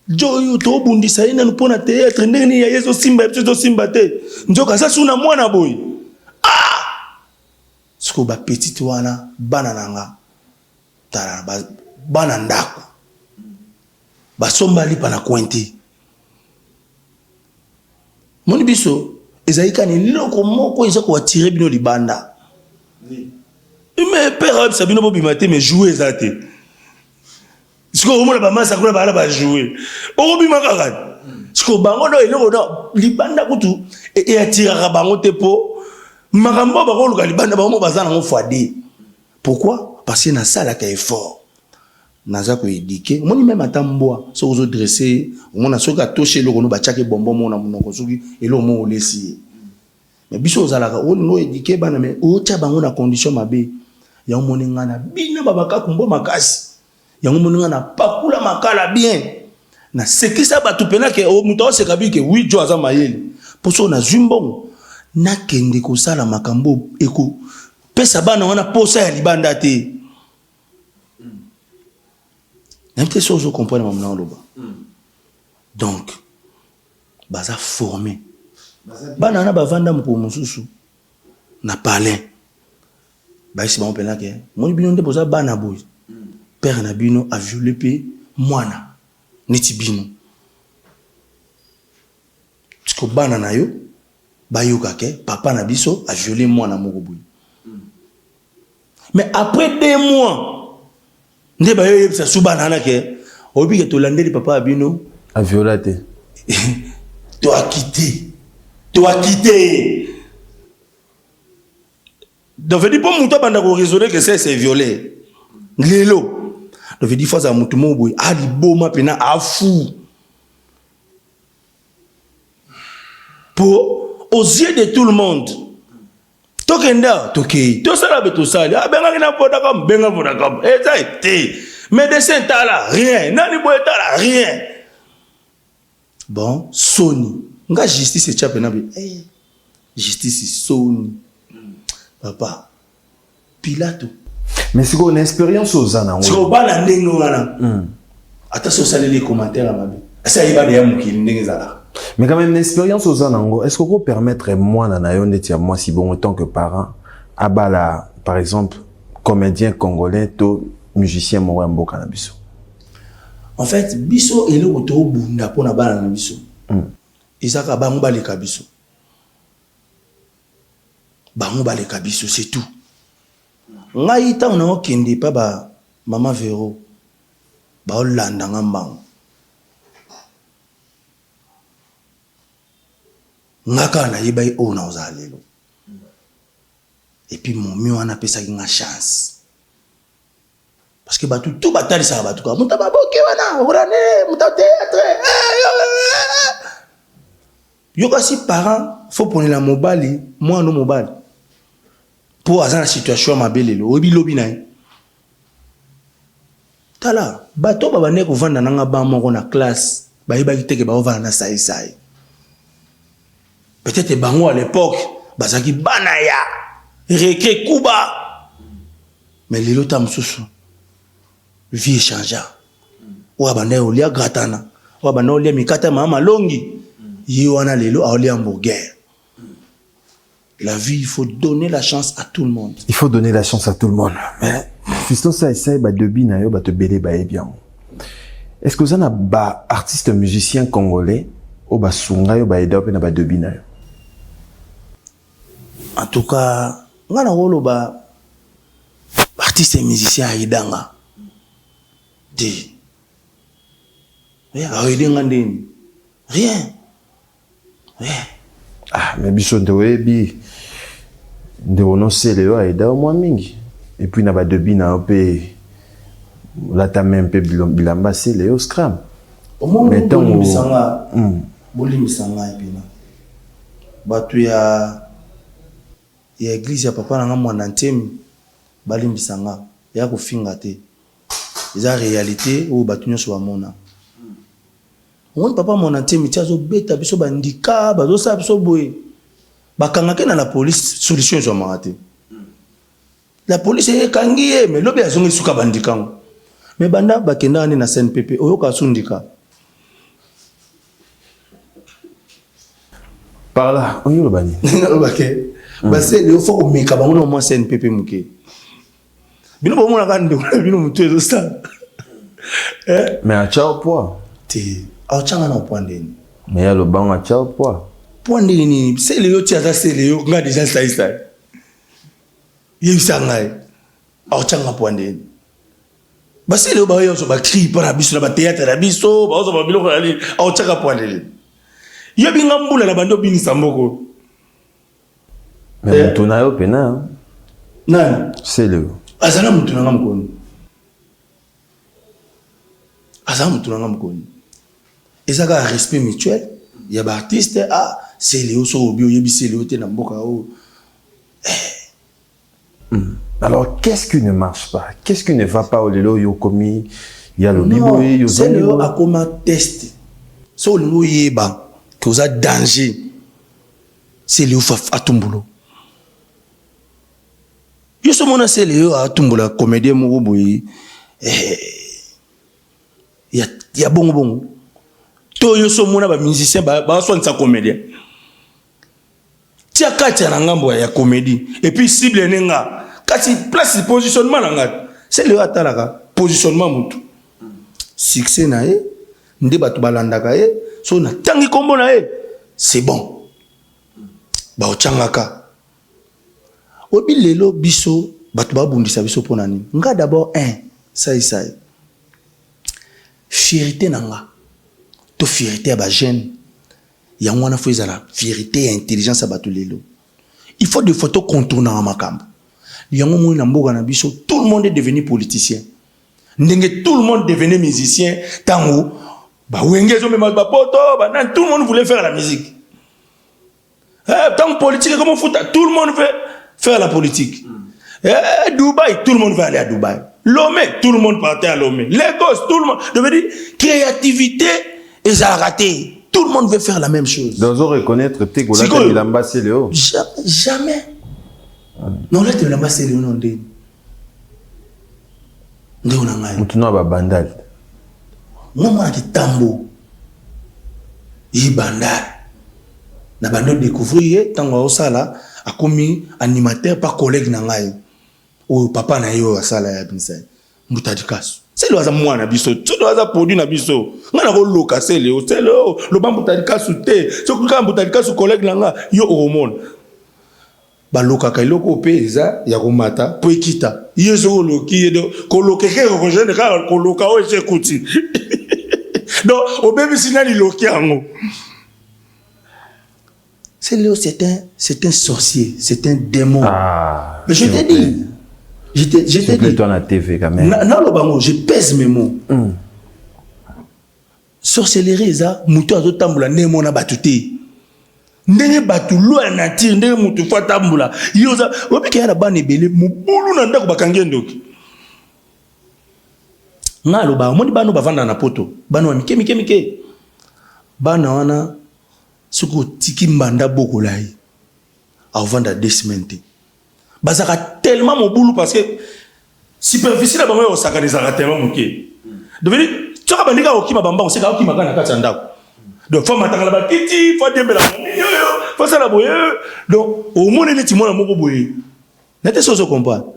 Jo oyo tobundisa ye nanu mpo na théâtre, ndenge nini ya ye ezosimba, ya biso ezosimba te, nzoka aza su na mwana boye. Ah, sikoyo bapetite wana, bana na nga, tala bana ndako basomba lipa na coin te. Moni biso ezali kani eloko moko eza koattirer bino libanda, mais père ayebisa bino bobima te, mais joue eza te. Sikoyo omona bamasa kuna bala bajoue, okobima kaka. Sikoyo bango do eloko no libanda kutu eattiraka bango te, mpo makambo oyo bakoluka libanda, bango baza nango fois deux. Pourquoi? Parce que nasalaka effort. Naza ko eduquer, omoni meme ata mbwa soki ozo dresser ye, omona soki atosi eloko no batiaka ye bonbon moko na munoko soki eloko moko olesi ye. Mais biso ozalaka olinga o eduquer bana mais otia bango na condition mabe. Yango omoni nga na bina ba makaku mbwa makasi. Yango omoni nga na pakula makala bien. Na sekisa batu pena ke mutu aoseka bi ke oui djo aza mayele. Po soki nazui mbongo nakende kosala makambo eko pesa bana wana posa ya libanda te. Nayebi te soki ozo comprendre makambo naoloba. Donc baza forme. Bana wana bavanda mokolo mosusu na palin. Bayebisi bango pena ke moni bino nde boza bana boye. Père na bino a viole pe mwana neti bino. Siko bana na yo bayoka ke papa na biso a viole mwana moko boye. Mais après 2 mois nde bayo yebisa su bana wana ke oyebi ke tolandeli papa ya bino a viola te. To akite. To akite ye. Donc veut dire po mutu abanda ko raisonner que c'est c'est violé. Lelo. Donc veut dire faut azala mutu moko boye a liboma pena a fou. Po aux yeux de tout le monde tokende awa tokei tosala be tosali abengaki na vodacom benga vodacom eza te médecin tala rien nani boye tala rien bon soni nga justice etya pena be eh, justice soni papa pilato. Mais sikoyo na experience oza na ngo. Sikoyo bana ndenge wana. Ata soki osaleli commentaire ya mabe. Asi ayeba deja mokili ndenge ezalaka. Mais quand même na experience oza na ngo, est-ce que oko permettre mwana na yo ndeti ya mwasi bongo tant que parent abala par exemple comédien congolais to musicien moko ya mboka na biso? En fait biso eloko tobunda pona bana na biso. Eza kaka bango baleka biso. Bango baleka biso c'est tout. Ngai tango nao kende epa ba maman Vero bao landa nga mbangu. Nga kaka nayebaki oyo nakozala lelo. Et puis momi wana apesaki nga chance. Parce que batu tout batalisaka batu kaka moto ya maboke wana orane moto ya theatre yo kasi parent faut ponela mobali mwana no mobali po aza na situation ya mabe lelo oyebi lobi na ye tala bato babandaki kovanda na nga ba moko na classe bayebaki te ke baovanda na saisai peut-être bango à l'époque bazalaki bana ya recre kuba Mais lelo ta mususu vie echangea oyo abandaki kolia gratana oyo abandaki kolia mikate ya mama malongi ye wana lelo aolia hamburger la vie il faut donner la chance à tout le monde. Il faut donner la chance à tout le monde mais fiston sai sai ba debut na yo bato ebele bayebi yango est-ce que oza na ba artiste musicien congolais oyo basunga yo baeda yo mpe na ba debut na yo? En tout cas nga nakoloba artiste et musicien aida nga te aide nga ndeni rien rien. Ah mais biso nde oyebi ndeko nosele yo aida yo mwa mingi et puis na ba debut na yo mpe olata meme mpe bilamba sele yo scram. Omoni bolimbisa nga bolimbisa ngai pena Batu ya ya eglise ya papa na nga muanda ntemi balimbisa nga eya kofinga te eza realite oyo batu nionso bamona omoni papa muanda ntemi ti azobeta biso ba ndika bazosala biso boye bakangake na la police solution ezwamaka te la police ekangi ye mais lobi azongi suka ba ndika ngo mais banda bakendaka nde na CNPP oyoka su ndika Par là, oyo loba nini? Naloba ke baseli yo faut komeka bango na mwa CNPP moke. Bino bomonaka ndeko na bino motu ezosala. Eh? Mais atia au poids. Te, aotianga na poids ndeni. Mais ya lobango atia au poids. Poids ndenge nini? Sele yo ti aza sele yo nga deja sai sai. Yebisa ngai. Aotianga poids ndeni. Basele oyo baoya ozwa ba cri mpo na biso na ba theatre na biso baozwa ba biloko na nini aotiaka poids ndeni. Yo binga mbula na bandi obinisa mboko. Mais eh? mutu na yo pena. Nani? Sele. Azala mutu na nga mokoni. Aza mutu na nga mokoni. Eza kaka respect mutuel ya ba artistes. Ah, Celeo soki obi oyebi Celeo te na mboka oyo. Eh. Alors, qu'est-ce qui ne marche pas? Qu'est-ce qui ne va pas au lelo yo komi ya lobi boye yo zongi Celeo boye? akoma test. So olingi oyeba ke oza danger. Celeo fa atumbulo. Yo so mona Celeo atumbola comédien moko boye. Eh, ya, ya bongo bongo. To yo so mona ba musicien ba ba swanisa comédien. Tia kati na ngambo ya comédie et puis cible ne nga. Kasi place positionnement na nga. Celeo atalaka positionnement mutu. Succès na ye nde bato balandaka ye, so natangi kombo na ye, c'est bon. Baochangaka. Obi lelo biso bato babundisa biso pona nini? Nga d'abord un sai sai. Fierté na nga to fierté ya ba jeunes yango wana faut ezala fierté ya intelligence ya bato lelo. Il faut des fois to contourner makambo. Yango moni na mboka na biso tout le monde est devenu politicien. Ndenge tout le monde devenait musicien tango ba wenge zo mema ba poto ba nan, tout le monde voulait faire la musique. Eh, tant politique comment fouta, tout le monde veut faire la politique. Eh, Dubaï, tout le monde veut aller à Dubaï. Lomé, tout le monde partait à Lomé. Lagos, tout le monde. Je veux dire, créativité et raté. Tout le monde veut faire la même chose. Donc, reconnaître te ko Sikoyo. bilamba Celeo. Jamais. Non, là, tu bilamba Celeo non ndeni. Ndeko na ngai. Mutu na ba bandal. Moi mwana kitambo. Yi bandal. Na bando découvrir ye tango osala akomi animateur par collègue na ngai. Oyo papa na ye oyo asala ya binsa. Mbuta dikasu. Celeo aza mwana biso, Celeo aza produit na biso. Nga na koloka Celeo, Celeo loba mbuta dikasu te. Soki kaka mbuta dikasu collègue na nga yo okomona. Balokaka eloko pe eza ya komata po ekita. Ye soki oloki ye do koloka eke rejoindre kaka koloka oyo esi ekuti. Donc obebisi na liloki yango. Celeo c'est un sorcier, c'est un démon. Ah, mais je s'il te vous dis, plaît. je te S'il vous plaît, dis. toi na TV quand même. Na, na lobango, je pèse mes mots. Sorcellerie eza mutu azotambola ndenge mona batu te. Ndenge batu loi ya nature, ndenge mutu faut atambola. Yo oza, obika ya na bana ebele, mobulu na ndako bakangi ye ndoki. Nga aloba, omoni bana bavanda na poto, bana wa mike mike mike. Bana wana soki otiki mbanda bokola ye, avanda 2 semaines te. Bazaka tellement mobulu parce que superficie na bango ya kosakana ezalaka tellement moke. Donc, veut dire, soki abandi kaka kokima bambango, seka akokima kaka na kati ya ndako. Donc, faut matanga na bakiti, faut adiembela banini oyo, faut asala boye. Donc, omoni neti mwana moko boye. Na te soki ozo comprendre.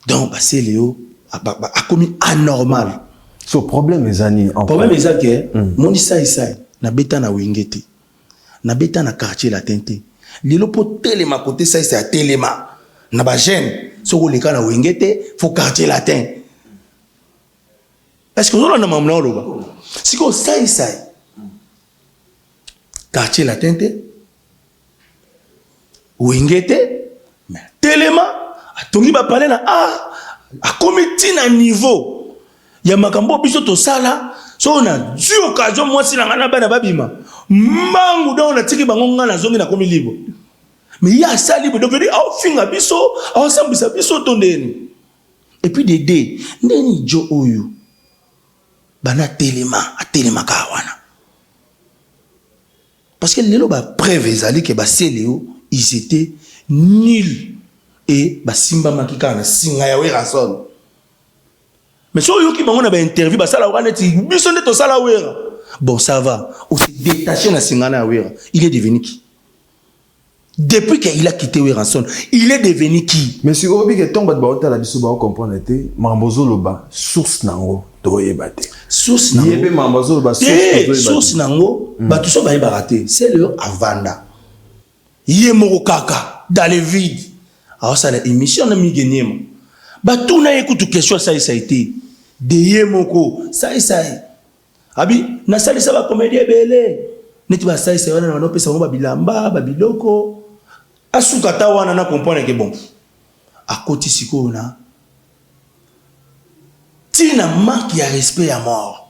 Donc, ba Celeo, akomi anormal. So, problème eza nini, en Problème fait? eza ke, moni sai sai, na beta na wenge te. Na beta na quartier latin te. Lelo po telema côté sai sai telema. Na ba jeune, soko leka na wenge te, faut quartier latin. Est-ce que ozolanda mamu na oloba? Siko sai sai. Quartier latin te. Wenge te, mais telema atongi ba palais na art, akomi ti na niveau ya makambo biso tosala. So na dû occasion mwasi na nga na bana babima mbangu, donc natiki bango nga nazongi nakomi libre. Mais ye asali libre, donc veut dire aofinga biso, aosambwisa biso to ndeni. Et puis de deux, ndeni jo oyo bana telema, atelemaka wana. Parce que lelo ba preuve ezali ke ba Celeo, ils étaient nuls et ba simbamaki kaka na singa ya Werrason. Mais soki oyoki bango na ba interview basala wana neti biso nde tosala Werra. Bon, ça va. On s'est détaché na singa na ya Werra. Il est devenu qui? Depuis qu'il a quitté Werrason, il est devenu qui? Mais si obi ke tomba ba otala biso ba comprendre te, mambo zoloba source nango toyeba te. Source nango. Yebe mambo zoloba source Te, toyeba te. source nango, bato so bayebaka te. C'est le Avanda. Ye moko kaka dans le vide. Aosala émission na Mige Niema. Batuna ye kutu question sai sai te. De ye moko sai sai. Abi nasalisa ba comédien ebele. Neti ba sai sai wana na banopesa bango ba bilamba, ba biloko. Asuka ta wana na comprendre que bon. Akoti sikoyo na. Ti na manque ya respect ya mort.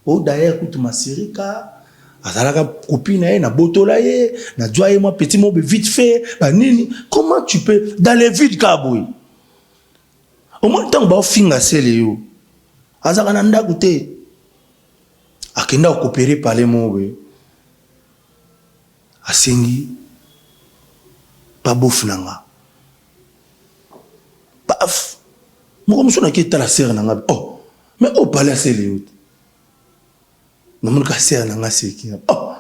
Oh d'ailleurs kutu Masirika azalaka copine na ye na botola ye na zwa ye mwa petit mobe vite fait ba nini comment tu peux dans le vide kaka boye omoni ntango baofinga sele yo azalaka na ndako te akenda kokopere pale moko boye asengi babofu na nga paf moko mosusu nake etala sere na nga oh mais oyo pale asele yo te namoni ka sere na nga aseki oh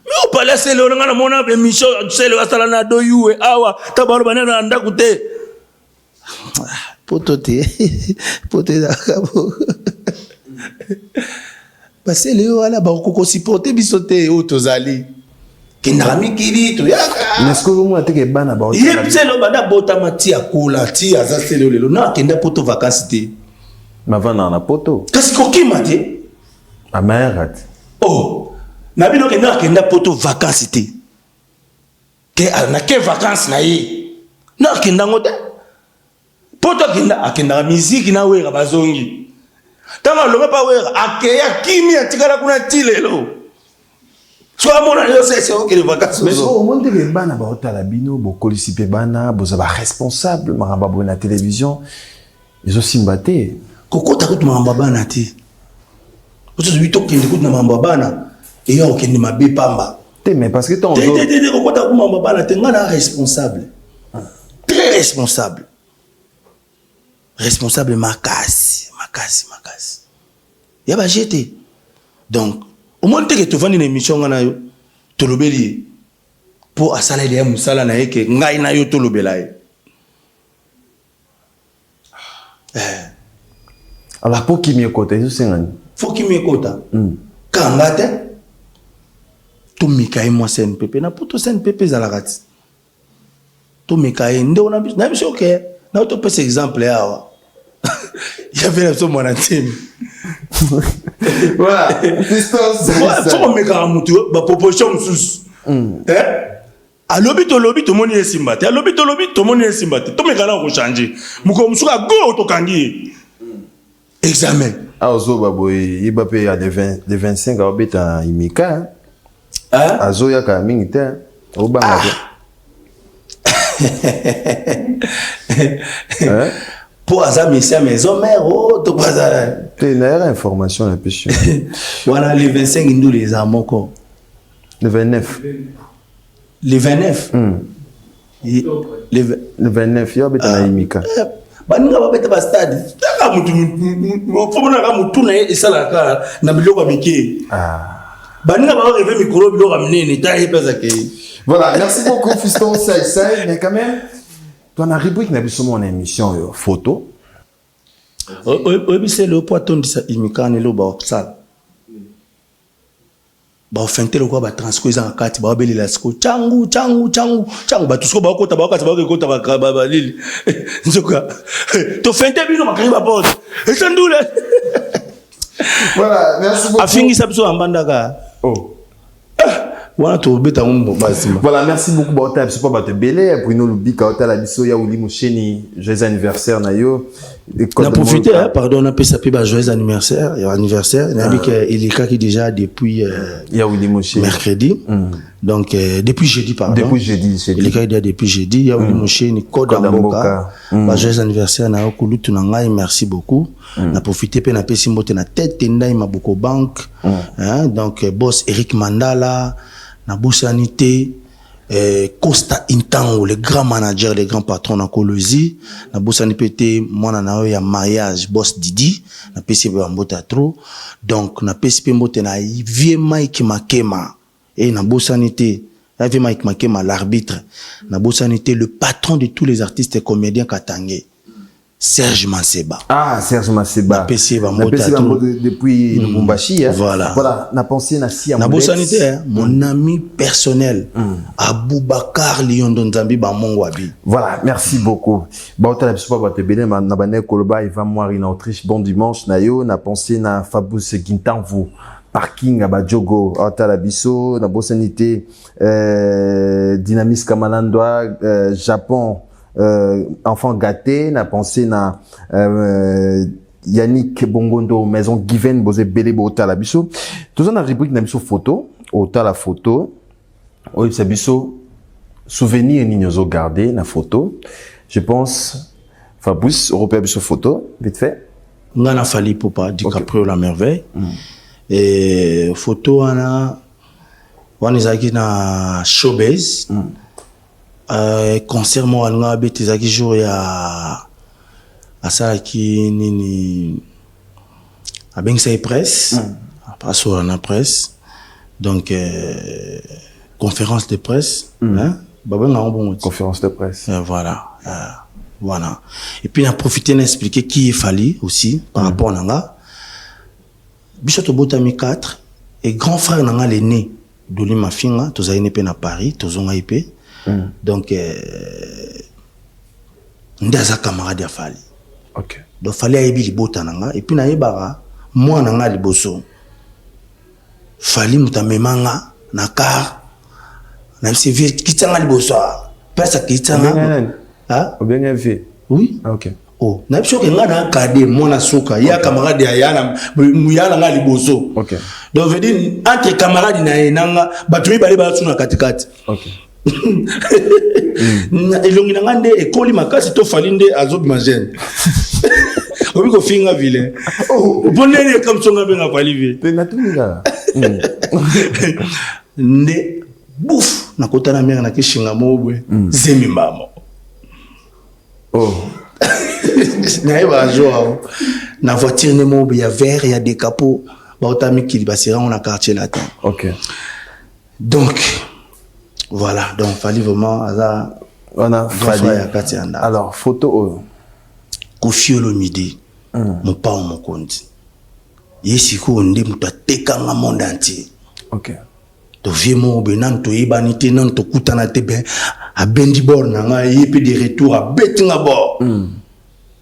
mais oyo pale asele yo na nga namona émission sele asala na doyue awa ta baloba nena na ndako te ah, poto te poto ezalaka bo basele yo wana bakoki kosupporte biso te oyo tozali kendaka mikili toyaka mais sikoyo omona teke bana ye sele banda abotama ti akola ti aza sele lelo na akenda poto vacances te mavandaka na poto kasi kokima te amayaka te oh na bino kenda akenda poto vacances te ke na ke vacances na ye na akenda yango te poto akenda akendaka miziki na wera bazongi ntango alonga mpa wera akei akimi atikala kuna ti lelo so amona yo sese okende vacances omoni ndenge bana baotala bino bokolisi mpe bana boza baresponsable makambo ya boye na télévision ezosimba te kokota kutu makambo ya bana te otozobi tokende kutu na makambo ya bana eya kokende mabe pamba te mais parce que te te te kokota kutu makambo ya bana te ngai na responsable très responsable responsable makasi makasi makasi ya ba jete donc omoni teke tovandi na émission nga na yo tolobeli ye mpo asaleli ye mosala na ye ke ngai na yo tolobela ye eh. Alors mpo kimia ekota ezosenga nini? Fo kimia ekota mm. Kanga te tomeka ye mwa CNPP na poto CNPP ezalaka ti tomeka ye ndeko na biso na biso oke na topesa exemple awa ya ve na biso mwana ntemi fo komekaka motu baproposition mosusu mm. eh? Alobi tolobi tomoni esimba te, alobi tolobi tomoni esimba te, tomeka na kochanger. Mokolo mosusu ago tokangi ye examen. Awa ozoba boye yeba pe ya le 25 aobeta na imika hein? Azoyaka mingi te obanga te. Ah. Po aza messia maison mère oh to aza te nayaka information na pesi wana le 25 ndule eza moko le 29 Le 29 mm. Le, le 29 yo abeta na ah. imika eh, baninga babeta bastade taka mutu fomonaka mutu na ye esalaka na biloko ya mike ah. baninga baoreve mikolo biloko ya minene ta ye mpe azakei voilà merci beaucoup fiston sai sai mais quand même toi na rubrique na biso mona émission oyo photo oyebi sele opo atondisa imikani eloba osala Bao fente lokola ba transco eza na kati bao belela siko changu changu changu changu bato siko bao kota bao kati bao kota ba ba ba lili nzoka to fente bino bakangi ba porte eza ndule. Voilà, merci beaucoup. Afingisa biso na mbandaka. Oh. Wana tobeta yango basima. Voilà, merci beaucoup baotala biso mpo bato ebele Bruno Lubika otala biso ya Willy Musheni joyeux anniversaire na yo. Na profite hein, pardon napesa mpe ba joyeux anniversaire ya anniversaire nayebi ah. ke elekaki déjà depuis euh, ya Willy Musheni mercredi mm. Donc euh, depuis jeudi pardon. Depuis jeudi, jeudi. Elekaki déjà depuis jeudi ya Willy mm. Musheni code mboka mm. ba joyeux anniversaire na yo kulutu na ngai merci beaucoup. Mm. Na profite mpe napesi mbote na tete ndai maboko banque mm. hein, donc euh, boss Eric Mandala nabosani te eh, Costa Intango le grand manager le grand patron na Kolwezi nabosani mpe te mwana na yo ya mariage boss Didi napesi mpe bambote ya trop donc napesi mpe mbote na vieux Mike Makema e nabosani te vieux Mike Makema l'arbitre nabosani te le patron de tous les artistes et comédiens katangais Serge Manseba. Ah, Serge Manseba. Napesi ba mbote. Napesi ba mbote depuis mm. Lubumbashi. Hein. Voilà. Voilà, na pensé na si Na bosani te, hein. mon mm. ami personnel mm. Aboubakar Liondo Nzambi ba mongo abi. Voilà, merci beaucoup. Ba otala biso pa bato ebele na bane koloba Eva Mwari na Autriche. Bon dimanche na yo, na pensé na Fabrice Gintanvu parking à Badjogo otala biso na bosani te euh, Dynamis Kamalandwa euh, Japon euh, enfant gâté na pensé na euh, Yannick Bongondo, Maison Given, boze bele botala biso. Toza na rubrique na biso photo, otala photo, oyebisa biso souvenir nini ozo garder na photo. Je pense Fabrice européen biso photo vite fait. Nga na Fally Ipupa DiCaprio, okay. La merveille. Et photo wana wana ezalaki na Showbase. Concert moko alinga abeta, ezalaki jour ya asalaki nini, abengisaki presse, asola na presse, donc conférence de presse, hein? Babenga yango bongo ti. Conférence de presse. Voilà. Et puis na profité na expliquer qui est Fally aussi par rapport na nga. Biso tobotami 4 et grand frère na nga l'aîné Doli Mafinga, tozali ne mpe na Paris, tozongai mpe. Donc nde aza camarade ya Fally. Donc Fally ayebi libota na nga et puis nayebaka mwana nga liboso. Fally moto amema nga na car, nayebisi vie kitanga liboso awa. Place akitanga. Obenga nani? Ah? Obenga vie? Oui. Ah, ok. Oh, nayebi soki nga na kade mwana suka ya camarade ya na ya na nga liboso. Donc veut dire entre camarade na ye na nga, bato mibale basuna katikati. Elongi na nga nde ekoli makasi to Fally nde azobima jeune. Obi kofinga vilain. Mpo ndeni ekamso nga mpe nga Fally vie. Pe natuni kaka. Nde bouf nakota na mare nakishinga moko boye, zemi mbamo. Oh. Nayebaka jour awo na voiture nde moko boye ya vert ya décapo, bauta mikili, baserango na Quartier Latin. Donc voilà, donc Fally vraiment aza Wana grand Fally. Frère ya kati ya ndako. Alors photo oyo. Kofi Olomide, mopao mokonzi, ye sikoyo nde moto atekanga monde entier. To vie moko boye, nanu toyebani te, nanu tokutana te, ben abendi bord na ngai, ye mpe de retour abeti nga bord.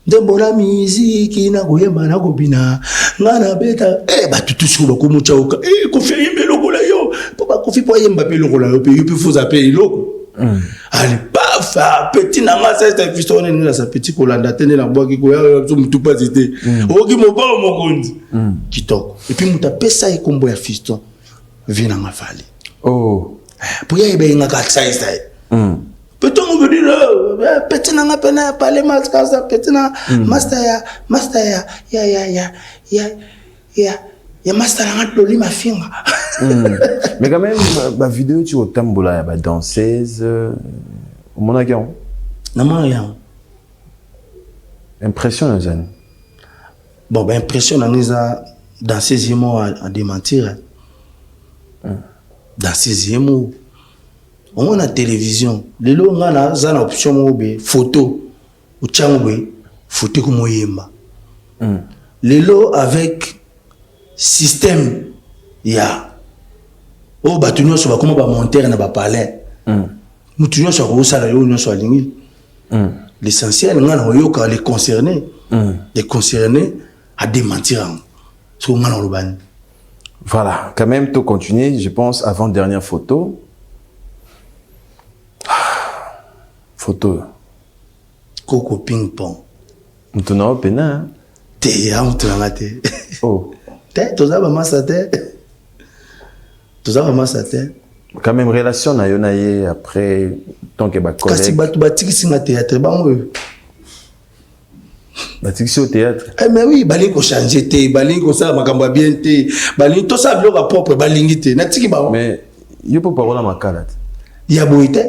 Nzembo na miziki nakoyemba, nakobina, nga nabeta. Bato tu sikoyo bakomotya oka Kofi ayemba eloko na yo, mpo bakofi mpo ayemba mpe eloko na yo, mpe yo mpe foza mpe eloko. Ale paf, petit na nga sasa fiso wana ndenge nasa petit kolanda te, nde nabwaki koya so motu pasi te. Okoki mobao mokonzi kitoko. Et puis moto apesa ye nkombo ya fiston, vie na nga Fally. Oh. Po ye ayebengaka saisai. Pe ntongo veut dire petit na nga mpe na pale master, petit na master ya master ya ya ya ya ya ya ya master na nga Doli Mafinga. Mais quand même ba vidéo ti otambola ya ba danseuse, omonaki yango? Namona yango. Impression na ezani? Bon, ba impression na nga eza danseuse ye moko a démentir. Danseuse ye moko ongo na télévision. Lelo nga naza na option moko boye, photo otyango boye, photo ekomoyemba. Lelo avec système ya oyo, bato nyonso bakoma bamontere na bapalin, motu nyonso akosala yo nyonso alingi. L'essentiel, nga na koyoka les concernés, les concernés adémentir yango. Soki nga na koloba nini? Voilà, quand même, tout continuer, je pense, avant dernière photo. Photo. Koko Ping Pong. Moto na yo pena? Te, ya moto nanga te. Oh. Te, toza bamasa te, toza bamasa te. Quand même, relation na yo na ye après, tant que ba Kasi collègue. Bato batikisi nga théâtre, bango oyo. Batikisi au théâtre. Eh, mais oui, balingi kochange te, balingi kosala makambo ya bien te, balingi tosala biloko ya propre, balingi te, natiki bango. Mais yo mpo parola makala te. Ya boye te,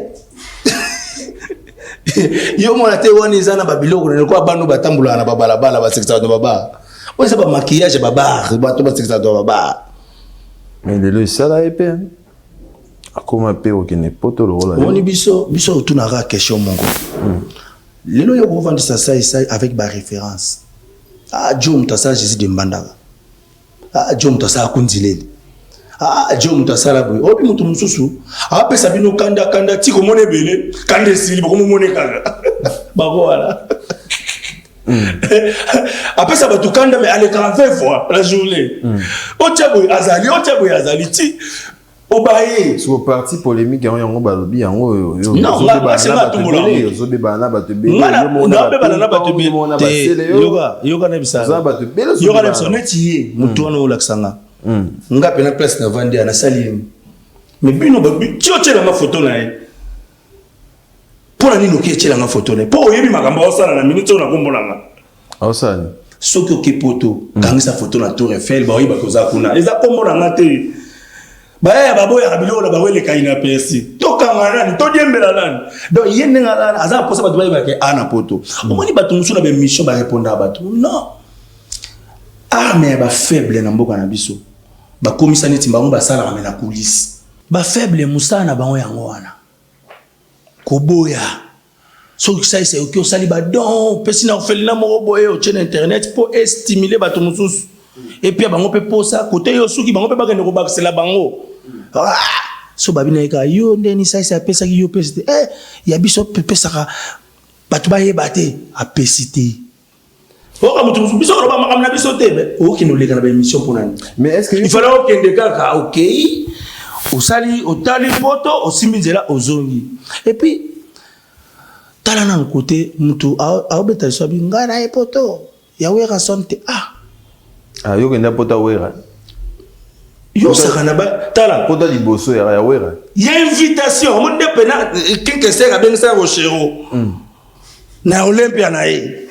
yo mona te. Wana eza na babiloko na lokola bano batambolaka na babalabala, basekisaka na babar. Oyo eza bamaquillage ya babar, bato basekisaka na babar. Mais lelo esala ye mpe akóma mpe kokende poto lokola yo. Omoni, biso otunaka question moko. Lelo yo kovandisa sai sai avec baréférence. Ah, jo moto asala Jésus de Mbandaka. Ah, jo moto asala Kunzileli. Ah, jo moto asala boye. Obi moto mosusu apesa bino kanda kanda, ti komona ebele, kanda esili, bokomomona kaka bako wana. Apesa bato kanda, mais alekaka 20 fois la journée. Otia boye azali, otia boye azali, ti Obaye. Siko parti polémique yango yango balobi yango oyo yo Non, nga nga singa atumbola ebele moto. ozobebana na bato ebele Nga na yo moko na nabebana na bato yo moko na ebele basele te. yo Yoka, yoka na bisa. Oza na bato ebele Yoka na ozobebana bisa na neti ye moto wana olakisa nga. Nga pe na place na vandi ya nasali nini? Mais bino ba ti otiela nga photo na ye. Mpo na nini oke etiela nga photo na ye? Mpo oyebi makambo aosala na minute oyo na kombo na nga. Aosala nini? Soki oke poto, kangisa photo na Tour Eiffel, baoyebaka oza kuna. Eza kombo na nga te. Bayaya baboyaka biloko na bango eleka inaperci. Tokanga nani? Todiembela nani? Donc ye ndenge aza aza na posa bato bayebaka ke a na poto. Omoni bato mosusu na ba emission ba repondaka bato. Non. Arme ya ba faible na mboka na biso. Bakomisa neti bango basalaka mais na coulisse. Ba faible mosala na bango yango wana. Koboya. Soki salisa oki osali ba don opesi na orphelinat moko boye otie na internet mpo estimule bato mosusu epia bango mpe posa kote yo suki bango mpe bakende kobakisela bango ah! So babi na ye kaka yo nde ni salisa apesaki yo pesi te eh, ya biso pesaka bato bayeba te apesi te oyoka moto mosusu biso koloba makambo na biso te mais okende oleka na baémission mpo nani Mais est-ce que il fallait okende kaka okei osali otali poto osimbi nzela ozongi et puis tala nanu kote moto aobeta liso abi ngai na ye poto ya Werrason te ah ah yo kenda poto wera yo osaka na ba tala poto liboso ya ya wera ya invitation omoni nde pena kinkesere abengisaka rochero na Olympia na ye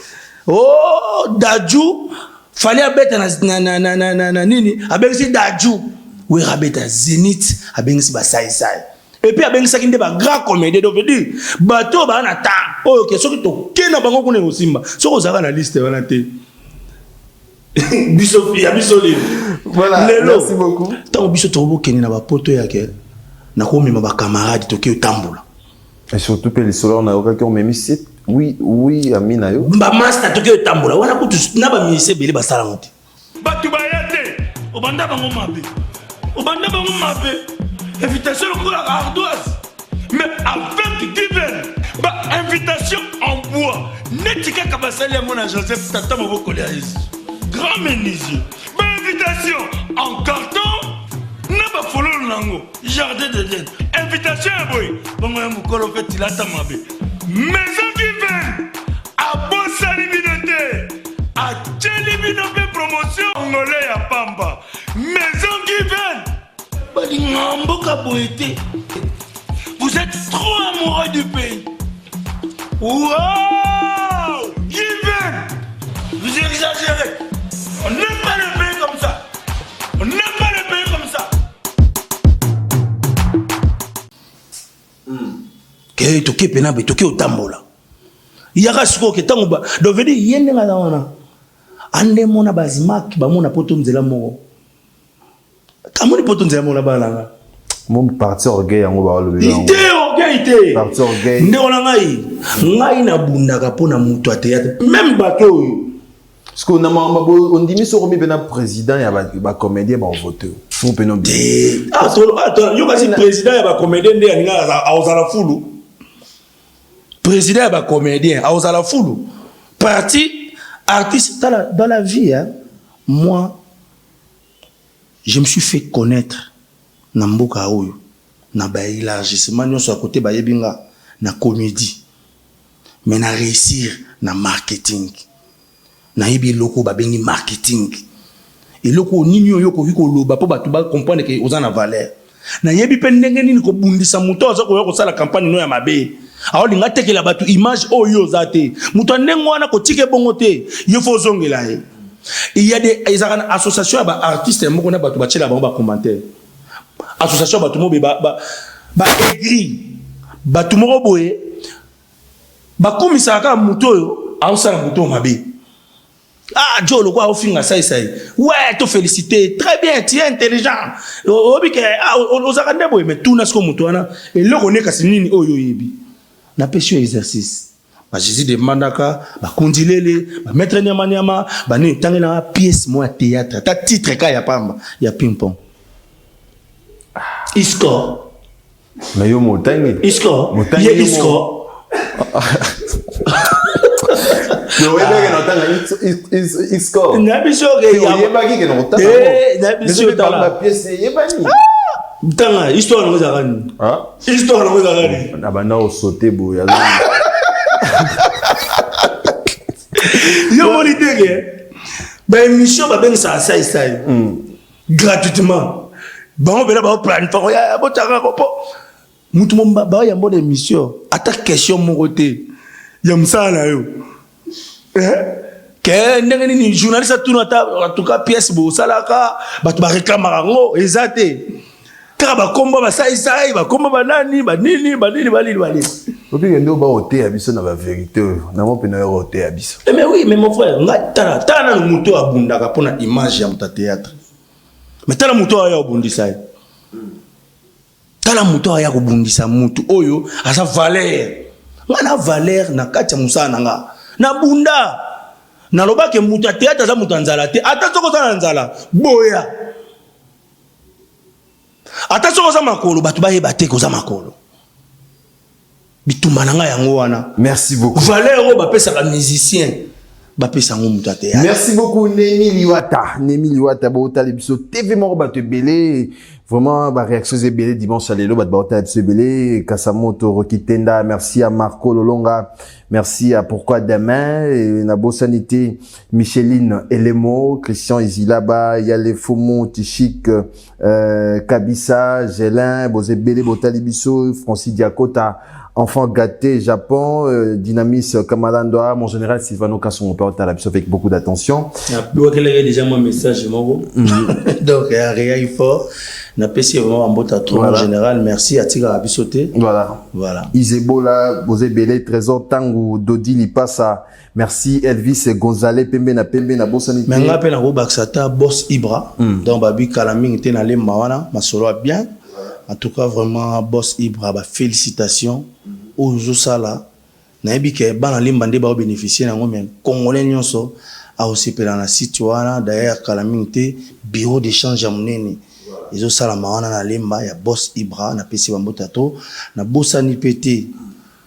oh Dadju fallait abeta na, na, na, na, na, na, na nini abengisi Dadju Wera abeta Zenith abengisi basaisai et puis abengisaki nde ba grand comédien donc veut dire bato oyo baa na temps oyo ke soki toke na bango kuna ekosimba soki ozalaka na liste wana te biso ya biso lelo Voilà, lelo merci beaucoup. ntango biso tokokende na bapoto yake nakomema bacamarade toke otambola. Et surtout pe lisolo na yokaki omemi 7 oui oui ami na yo. Ba master toke otambola wana kutu na ba musicien ebele basala yango te. Batu baya te obanda bango mabe obanda bango mabe invitation lokola ardoise mais avec given ba invitation en bois neti kaka basali yango na Joseph tata mobokoli ya Yesu grand menuisier ba invitation en carton na bafololo na yango Jardin d'Eden. Invitation ya boye. Bongo ya mokolo mpe tilata mabe. Maison Given abosani bino te. Atieli bino mpe promotion ngole ya pamba. Maison Given balinga mboka boye te. Vous êtes trop amoureux du pays. Wow! Given! Vous exagérez. On n'aime pas le pays comme ça. On n'aime pas le pays comme ça. Ke toke pena be toke otambola. Yaka sikoyo ke tango ba donc veut dire ye ndenge aza wana. Ande mona bazmak bamona poto nzela moko. Amoni poto nzela moko na bana na nga. Mon parti orgueil yango ba lobi yango. Te orgueil te. Parti orgueil. Ndeko na ngai, ngai nabundaka mpo na moto ya théâtre. Même bato oyo Parce que na makambo boye ondimi soki omi mpena président ya bacomédien baovote yo fou mpena te ah, ah, yo kasi président ya bacomédien nde alinga akozala fulu président ya bacomédien akozala fulu parti artiste tala dans la vie hein, moi je me suis fait connaître na mboka oyo na ba élargissement nyonso ya kote bayebi nga na comédie mais na réussir na marketing. Nayebi eloko oyo babengi marketing. Eloko oyo nini oyo okoki koloba mpo bato ba comprendre que oza na valeur. Nayebi mpe ndenge nini kobundisa moto oyo aza koya kosala campagne no ya mabe. Aolinga atekela bato image oyo yo oza te. Moto ya ndenge wana kotika ye bongo te. Yo faut ozongela ye. Il y a des ezalaka na association ya ba artistes moko na bato batiela bango ba commentaires. Association ya bato moko boye ba ba ba aigris. Bato moko boye Bakumisaka kaka moto oyo aosala moto oyo mabe. Ah, Joe lokola aofinga sai sai. Ouais, to féliciter. Très bien, tu es intelligent. Oyebi ke ah, ozalaka nde boye mais tuna sikoyo moto wana eloko ne kasi nini oyo oyebi. Napesi yo exercice. Ba Jésus de Mbandaka, ba Kundilele, ba Maître Nyama Nyama, ba nini tangela pièce moko ya théâtre, ata titre kaka ya pamba ya ping pong. Iscore. Mais yo motangi. Isco. Motangi. Ye Isco. oyebaki na otanga iscore na biso oyebaki ke na kotanga na biso tala pièce eyebani. Tanga histoire nango ezalaka nini? Ah? Histoire nango ezalaka nini? Na banda osote boye. Yo moni te ke ba émission babengisaka sai sai gratuitement. Bango bela ba planifaka ya botanga ko po mutu mo ba yambo na émission ata question moko te ya mosala na yo. Eh? Ke ndenge nini journaliste atuna ata en tout cas pièce bosalaka bato bareklamaka yango eza te kaka bakombo basaisai bakombo banani banini banini banini banini. Obike nde oba oteya biso na baverité oyo nango mpe nayoka oteya biso. Eh, mais oui, mais mon frère, ngai tala tala nanu moto oyo abundaka mpona image ya moto ya théâtre, mais tala moto oyo aya kobundisa ye, tala moto oyo aya kobundisa motu oyo aza valeur. Ngai na valeur na kati ya mosala na nga nabunda, nalobaki moto ya théâtre aza moto ya nzala te. Ata soki oza na nzala, boya. Ata soki oza makolo, bato bayeba te koza makolo. Bitumba na ngai yango wana. Merci beaucoup. Valeur oyo bapesaka musicien, bapesa yango moto ya théâtre. Merci beaucoup Nemi Liwata. Nemi Liwata botali biso TV moko bato ebele, vraiment ba réactions ebele dimanche ya lelo, bato baotala biso ebele. Kasamoto Rokitenda, merci à Marco Lolonga, merci à Pourquoi Demain, et na bosani te Micheline Elemo, Christian Izilaba, Yale Fumu, Tishik, Kabisa, Gelin, Bozebele botali biso, Francis Diakota, Enfant gâté, Japon, Dynamis Kamalandoa, mon général Silvano Kassongo, otala biso avec beaucoup d'attention. Napiwakelaki déjà moi message moko. Donc, ya fort. Napesi vraiment mbota trop. Voilà. Mon général, merci atikaka biso te. Voilà. Voilà. Isebola, Bozebele, Trésor Tangu, Dodi Lipasa, merci Elvis Gonzalez, Pembe na Pembe na Bosani. Mais nga pe na kobakisa ta boss Ibra. Donc babi kala mingi te na lemba wana, masolo ya bien. En tout cas vraiment boss Ibra ba félicitations. Oyo ozosala nayebi ke bana lemba nde bao bénéficier nango, mais congolais nyonso aosepela na site wana. D'ailleurs kala mingi te bureau d'échange ya monene ezosalama wana na lemba ya boss Ibra. Napesi bambota to nabosani pe te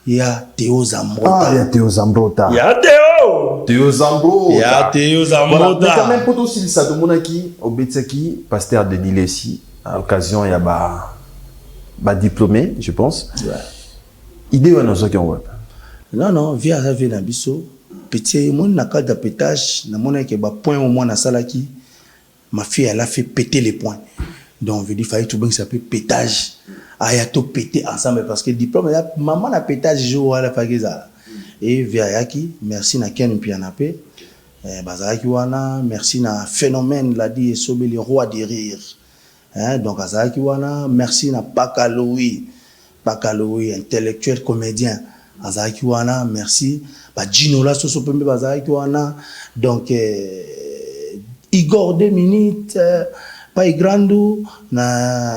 ya Théo Zambrota. Ah, ya Théo Zambrota. Ya Théo. Théo Zambrota. Ya Théo Voilà. Zambrota. Mais quand même, poto silisa tomonaki obetiaki pasteur Denis Lessi à l'occasion ya ba diplômé, je pense. Ouais. Idée wana ozwaki yango wapi? Non, non, vie aza vie na biso. Petit moni na cadre de pétage, na mona ke ba point au moins nasalaki, ma fille elle a fait péter les points. Donc on veut dire fallait tout bien s'appeler pétage. Aya to péter ensemble parce que diplôme ya maman na pétage jour wala fageza. Et via yaki, merci na Ken Mpiana pe. Eh, bazalaki wana, merci na phénomène ladi esobeli roi du rire. Hein, donc azalaki wana, merci na Paka Louis. Paka Louis intellectuel comédien. Azalaki wana, merci. Ba Ginola soso pembe bazalaki wana. Donc Igor 2 minutes, Pai Grandu na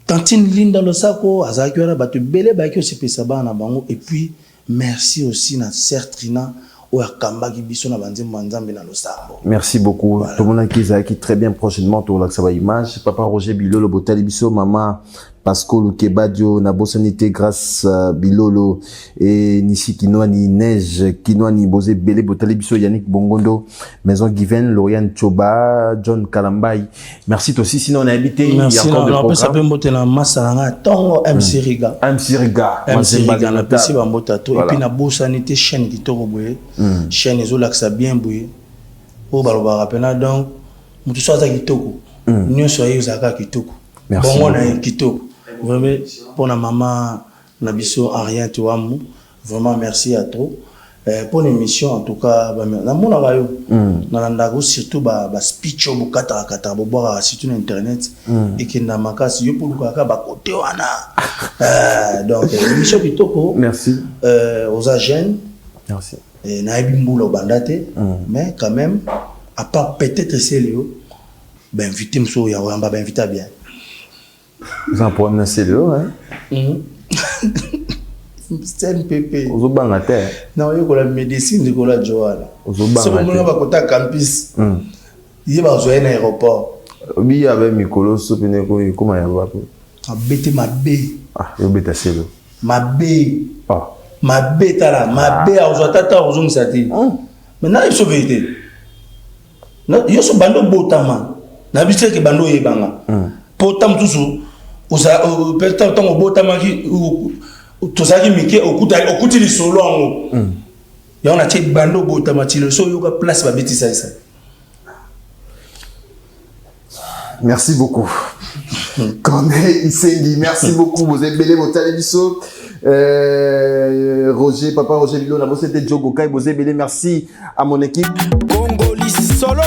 Tantine Linda Losako azalaki wana, bato ebele bayaki kosepelisa bana na bango. Et puis merci aussi na Sœur Trina oyo akambaki biso na banzembo ya Nzambe na losambo. Merci beaucoup. Voilà. Tomonaki ezalaki très bien prochainement tolakisa ba image. Papa Roger Bilolo botali biso, mama Pasco Lukebadio na bosani te Grâce Bilolo et Nissi Kinwani, Neige Kinwani, Bozé Bele botali biso, Yannick Bongondo, Maison Given, Lauriane Choba, John Kalambai. Merci aussi. Sinon on a habité, il y a Merci, encore non, des non, programmes. ça peut mbote na massa na nga tongo MC Riga. MC Riga. MC Mazemba Riga na Limited. pesi ba mbota to. Et Voilà. puis na bosani te chaîne kitoko boye. Chaîne ezolakisa bien boye. Oyo balobaka pena donc moto so aza kitoko. Nyonso aye ozalaka kitoko. Merci Bongo na beaucoup. ye kitoko. Vraiment mpona mama na biso Henriette Wamu, vraiment merci à trop. Pour l'émission en tout cas, ba, na mona ba yo. Na landako surtout ba speech oyo bokataka kataka, bobwakaka surtout na internet. Ekenda makasi yo mpo olukaka ba côté wana. Donc émission kitoko. Merci. Oza jeune. Merci. Nayebi mbula obanda te, mais quand même à part peut-être Celio, ba invité mosusu ya koyamba, ba invité bien. Vous avez un problème na Celio, hein? CNPP. Ozobanga te. Na oyekola médecine likolo ya Joana. Ozobanga Soki te. omona bakota campus, ye bazwa ye na aéroport. Obi abe mikolo so pene ko ekoma ya wapi? Abete mabe. Ah, yobeta Celio. Mabe. Ah. Mabe tala, mabe azwa tata ozongisa te. Mais na biso vérité. Na yo so bando botama. Nayebi te ke bando oyebanga mpo ta mosusu ntango obotamaki, tozalaki mike, okuti lisolo yango. Yango natie bando obotama ti lelo, so oyoka place babeti saisa. Merci beaucoup. Corneille Isengi, merci beaucoup. Vous êtes belé, botali biso. Roger, papa Roger Bilo, c'était Diogo Kai, vous êtes belé, merci à mon équipe. Congoli solo.